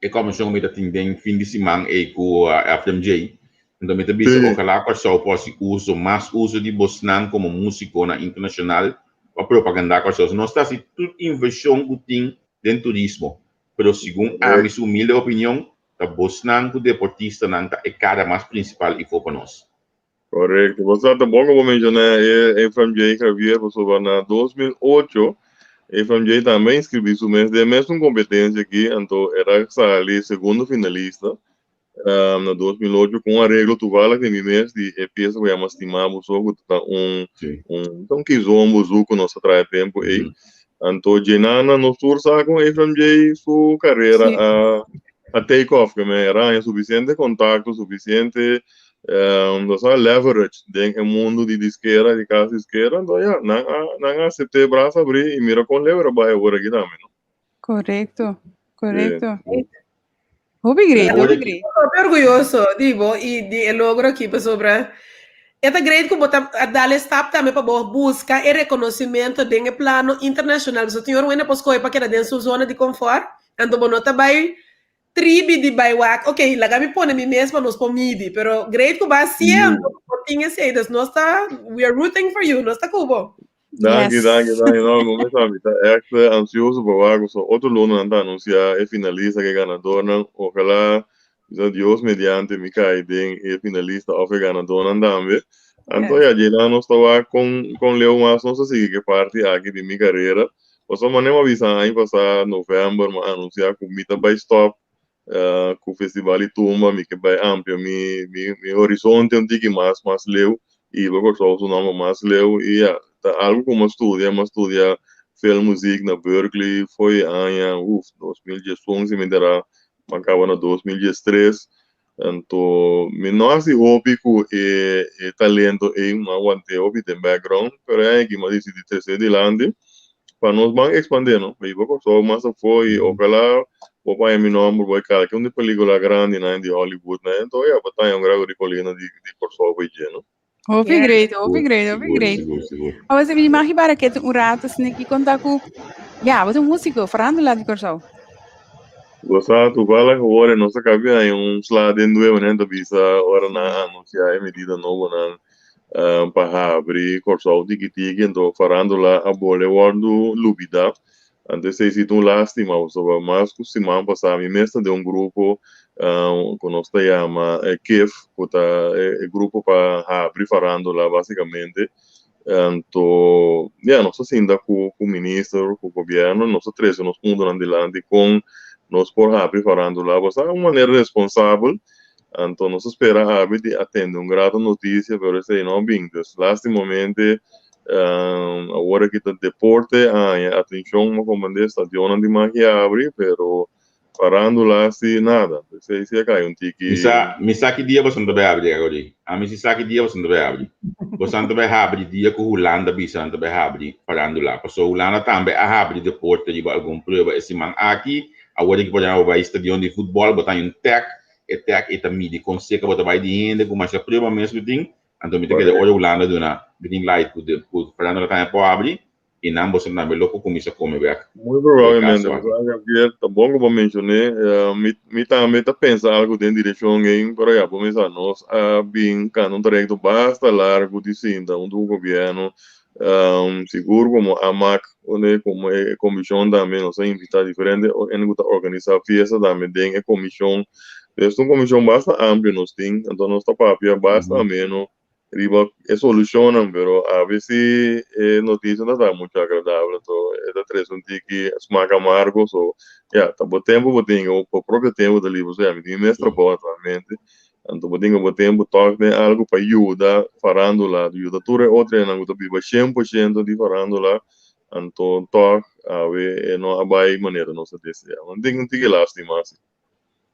e kòmishon ku mi ta tin den fin di siman ei ku FMJ. Enton mi ta bisa ojalá Kòrsou por hasi uso, mas uso di bosnan komo músikonan internashonal pa propagandá Kòrsou. Nos ta hasi tur invershon ku tin den turismo. Pero segun ami su humilde opinion, ta bosnan ku deportistanan ta e kara mas prinsipal ifo pa nos.
Korekto. Bo sa ta bon ku bo menshoná e Efraim J. Javier pasobra na 2008 Efraim J. tambe a inskribí su mes den e mesun kompetensia aki, anto el a sali segundo finalista na 2008 ku un areglo toevallig di mi mes di e piesa ku yama Stima Bo So ku ta un un ta un kizombo zouk ku nos a traha e tempu ei. Anto djenana nos tur sa kon Efraim J su karera a a take off ke men era haña sufisiente kontakto sufisiente nos a leverage den e mundu di diskera di kas diskera anto ya nan a nan a asept'é bras abrí i mira kon leu era bai awor aki tambe no.
Korekto, korekto. Hopi great, hopi great.
Hopi orguyoso di bo i di e logro aki pasobra e ta great ku bo ta a dal e stap tambe pa bo buska e rekonosimento den e plano internashonal. Pasobra tin ora un hende por skohe pa keda den su zona di konfòrt, anto bo no ta bai tribi di bai wak, ok, laga mi pone mi mes pa nos por midi, pero great ku bo a siento ku bo tin esei, dus nos ta, we are rooting for you, nos ta ku bo.
Danki, danki, danki. No, como esa mi ta echt ansioso pa wak. So, otro luna nan ta anuncia e finalista ke ganadornan. Ojalá, bisa Dios mediante mi kai den e finalista of e ganadornan tambe. Anto ya, djena nos ta wak kon, kon leu mas nos ta sigui ke parti aki di mi karera. Pasobra manera mi a bisa aña pasá november mi a anuncia ku mi ta bai stop ku Festival di Tumba mi ke bai amplia mi mi mi horizonte un tiki mas mas leu i hiba Kòrsou su nòmber mas leu i ya ta algu ku mi a studia mi a studia filmmuziek na Berklee fo'i aña uf 2011 si mi entera mi a kaba na 2013 anto mi no hasi hopi ku e e talento ei mi a want'é hopi den background pero e aña aki mi a disidi trese dilanti pa nos ban expande no pa hiba Kòrsou mas afó i ojalá bo paña mi nòmber bo e kalke un di pelíkula grandinan di Hollywood nan enton ya bo ta haña un grado di kolina di di Kòrsou pa dje no.
Hopi great, hopi great, hopi great.
Sigur, sigur.
Awor si mi magi para ketu un rato asina ki konta ku ya bo ta un músiko farándula di Kòrsou.
Bo sa toevallig awor e nos a kabi haña un sla den dueño nan ta bisa ora nan a anunsiá e medida nobonan pa habri Kòrsou tiki tiki anto farándula a bole wòrdu lubidá. Anto esei si ta un lástima pasobra mas ku siman pasá mi mes ta den un grupo ku nos ta yama KIF ku ta e grupo pa habri farándula básikamente. Anto ya nos ta sinta ku ku minister ku gobièrnu nos ta trese nos puntonan dilanti kon nos por habri farándula pasobra un manera responsabel. Anto nos ta spera abi di atende un grato noticia, pero esei no a bin. Dus lastimamente awor aki ta deporte a haña atencion, bo comprende, stadionnan di maki a abri, pero farandula si nada. Esei si a cay un tiki.
Mi sa, mi sa ki dia boso ta bai abri, Gregory. Ami si sa ki dia boso ta bai abri. Boso ta bai habri dia ku Hulanda bisa nan ta bai habri farandula. Pasobra Hulanda tambe a habri deporte riba algun prueba e siman aki. Awor aki por ehempel bo bai stadion di futbol, bo ta haña un tag E tag ei ta midi kon seka bo ta bai di hende ku masha prueba mes ku tin. Anto mi ta kere ora Hulanda duna green light ku de ku Fernando ta haña por habri i nan boso tambe lo por kuminsá kome bek.
Muy probablemente, pasobra Javier, ta bon ku bo menshoné. Mi mi tambe ta pensa algu den direkshon ei, pero ya bo mester sa nos a bin kanda un trayekto basta largu di sinta huntu ku gobièrnu Sigur komo AMAC unda komo e komishon tambe nos a invitá diferente hende ku ta organisá fiesta tambe den e komishon. Pues un komishon basta amplio nos tin, anto nos ta papia basta ameno riba e solushonnan, pero abesi e notisia no ta muchu agradabel, anto e ta trese un tiki smak amargo, so ya ta bo tempu bo tin, bo propio tempu ta liber, so ya mi tin mi mes trabou naturalmente. Anto bo tin ku bo tempu tòg den algu pa yuda farándula, yuda tur e otro hendenan ku ta biba 100% di farándula, anto tòg awe e no a bai manera nos a deseá. Un tin un tiki lástima si.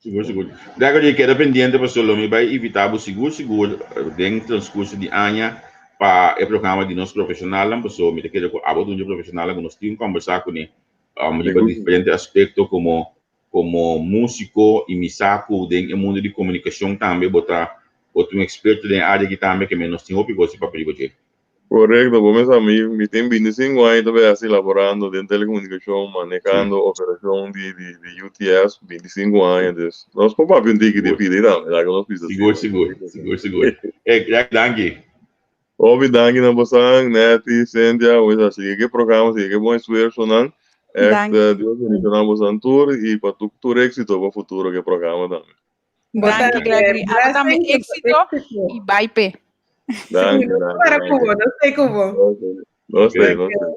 Sigur sigur. Gregory e keda pendiente pasobra lo mi bai invitá bo sigur sigur den transkurso di aña pa e programa di nos profeshonalnan pasobra mi ta kere ku abo ta un di e profeshonalnan ku nos tin kòmbersá kuné riba diferente aspekto komo Komo músiko i mi sa ku den e mundu di komunikashon tambe bo ta bo ta un eksperto den e área aki tambe ke men nos tin hopi kos di papia riba dje.
Korekto, bo mes sa mi mi tin 25 aña ta bay hasi laborando den telekomunikashon, manehando operashon di di di UTS 25 aña, dus nos por papia un tiki di pidi tambe, laga nos bisa
Sigur, sigur, sigur, sigur. Ey, danki.
Hopi danki na bosan, Netty, Cynthia, bo sa sigui ke programa, sigui ke bon esfuersonan. Echt,
Danki.
Dios bendiciona bosan tur y pa tur tur éxito pa futuro ke programa tambe.
Bo
Danki,
tambe.
Gregory. Abo tambe
Blessings,
éxito
éxito.
y bai p'e.
Sí,
Danki,
nos
danki,
para
danki.
ku bo, nos stay ku bo.
Ok, Nos stay, nos stay.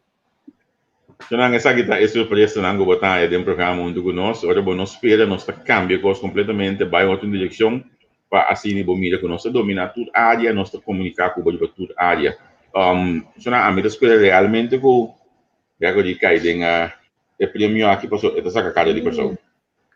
Sonan esaki ta e sorpresanan ku bo ta haña den programa huntu ku nos. Ora bo no spera, nos ta kambia kos kompletamente, bai otro direkshon pa asina bo mira ku nos ta dominá tur área, nos ta komuniká ku bo riba tur área. Sonan ami ta spera realmente ku Gregory kai den e premio aki pasobra e ta saka kara di Kòrsou.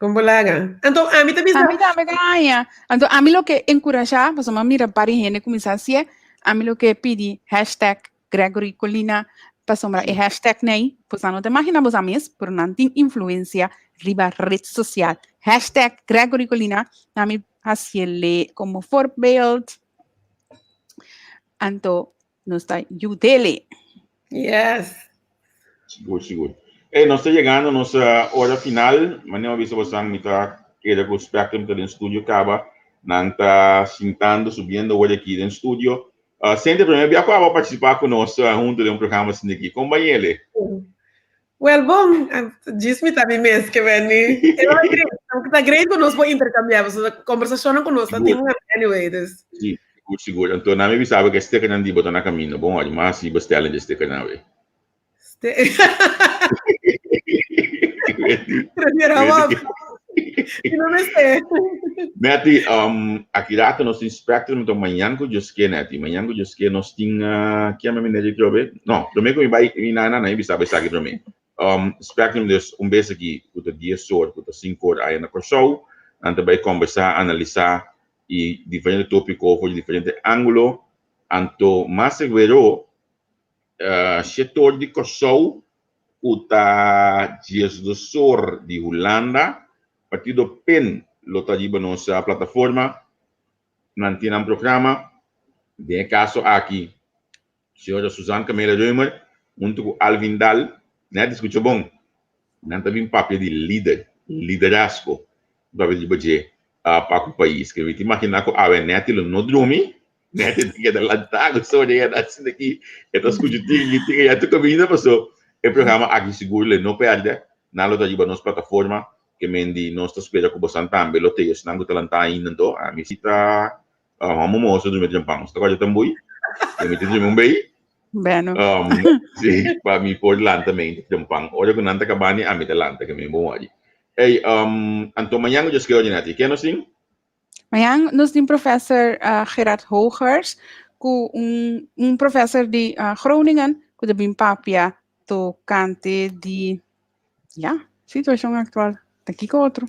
Kon bo laga? Anto ami ta bisa.
Ami tambe ta haña. Anto ami lo ke enkurashá, pasobra mi a mira par di hende kuminsá hasié, ami lo ke pidi hashtag Gregory Colina, pasobra e hashtag nei, bosa no ta imagina bosa mes, pero nan tin influencia riba red social. Hashtag Gregory Colina, ami hasiele como voorbeeld. Anto nos ta yudele.
Yes.
Sigur, sigur. Hey, nos ta yegando nos ora final. Manera mi a bisa bosan, mi ta keda ku Spectrum ta den studio kaba. Nan ta sintando, subiendo awor aki den studio. Cynthia, primer bia ku abo a partisipá ku nos huntu den un programa asina aki. Kon bai ele?
Well, bon, djis mi ta mi mes ke beni. E ta great, ta great ku nos por interkambiá, pasobra kombersashonnan ku nos ta tin anyway, dus.
Sí, sigur, sigur. Anto nan mi bisa bo ku e stekernan di bo ta na kaminda. Bon, ori mas si bestèlnan di e stekernan awe.
Prefiero awor. Si no mester.
Netty, um, aki rato nos tin Spectrum, enton mañan ku Dios ke, Netty, mañan ku Dios ke nos tin, uh, kier mi meneer trobe? No, prome ku mi bai, mi na na na, mi bisa esaki prome. Um, Spectrum dus un bes aki ku ta 10 or, ku ta 5 or aya na Kòrsou, nan ta bai kombersá, analisá i diferente tópiko for di diferente ángulo, anto mas seguero, Shetor di Kòrsou ku ta diesdosor di Hulanda. Partido pen lo ta riba nos plataforma. Nan tin nan programa. Den e kaso aki señora Suzanne Camela Römer huntu ku Alvin Daal. Nèt skucha bon. Nan ta bin papia di lider, liderazgo. Papia riba dje pa ku pais. Ke mi ta imaginá ku awe Nèt lo no drumi. Nèt ta keda lantá ku soña i a sinta aki e ta skucha tiki tiki ya tur kaminda paso e programa aki sigur lo no pèrdè. Nan lo ta riba nos plataforma ke men di nos ta spera ku bosan tambe lo tei esnan ku ta lantá ainda anto ami si ta homo moso drumi trempan. Bo ta kòrda tambui? Mi ta drumi un bei.
Bueno.
Si, pa mi por lanta mente trempan. Ora ku nan ta kabani ami ta lanta ke men bon wòrdi. Ey, anto mañan ku Dios ke ora Nèt, ke nos tin?
Mañan nos tin professor Gerard Hogers ku un un professor di Groningen ku ta bin papia tokante di ya situashon aktual. Ta kiko otro?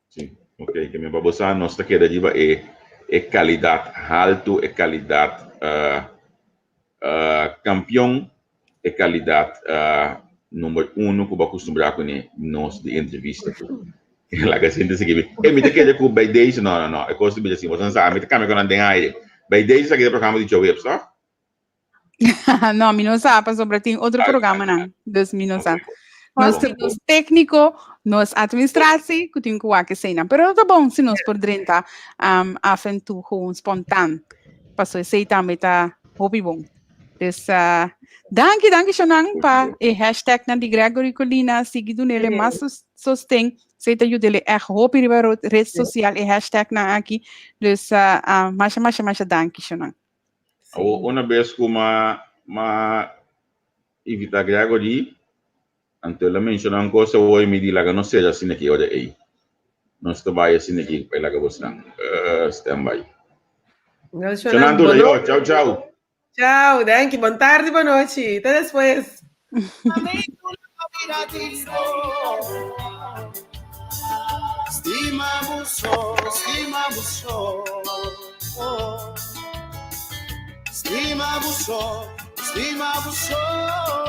Sí, ok, ke men pa bo sa nos ta keda riba e e kalidat haltu, e kalidat kampion, e kalidat number uno ku bo a kustumbrá kuné nos di entrevista ku. Laga sinti sigui mi. E mi ta kere ku bij deze, no, no, no, e kos ta bira así, boso no sa, mi ta kambia ku nan den aire. Bij deze esaki ta e programa di djaweps, tòg?
No, mi no sa, pasobra tin otro programanan, dus mi no sa. Nos tin nos técnico, nos administratie, ku tin ku wak eseinan. Pero ta bon si nos por drenta um, af en toe gewoon spontaan. Paso esei tambe ta hopi bon. Dus uh, danki, danki Shonan pa e hashtag nan di Gregory Colina. Sigui dunele mas sosten. Esei ta yudele echt hopi riba red social e hashtag nan aki. Dus uh, uh, masha, masha, masha danki Shonan.
Awor una bes ku m'a m'a invitá Gregory, anto el a menshoná un kos awor i mi di laga nos sera asina ki ora ei. Nos ta bai asina aki pa laga bosnan. Stand by.
Shonan,
Shonan tur, ayo. Ciao, ciao.
Ciao, danki. Bon tardi, bon nochi. Te despues.
Stima bo so, stima bo so.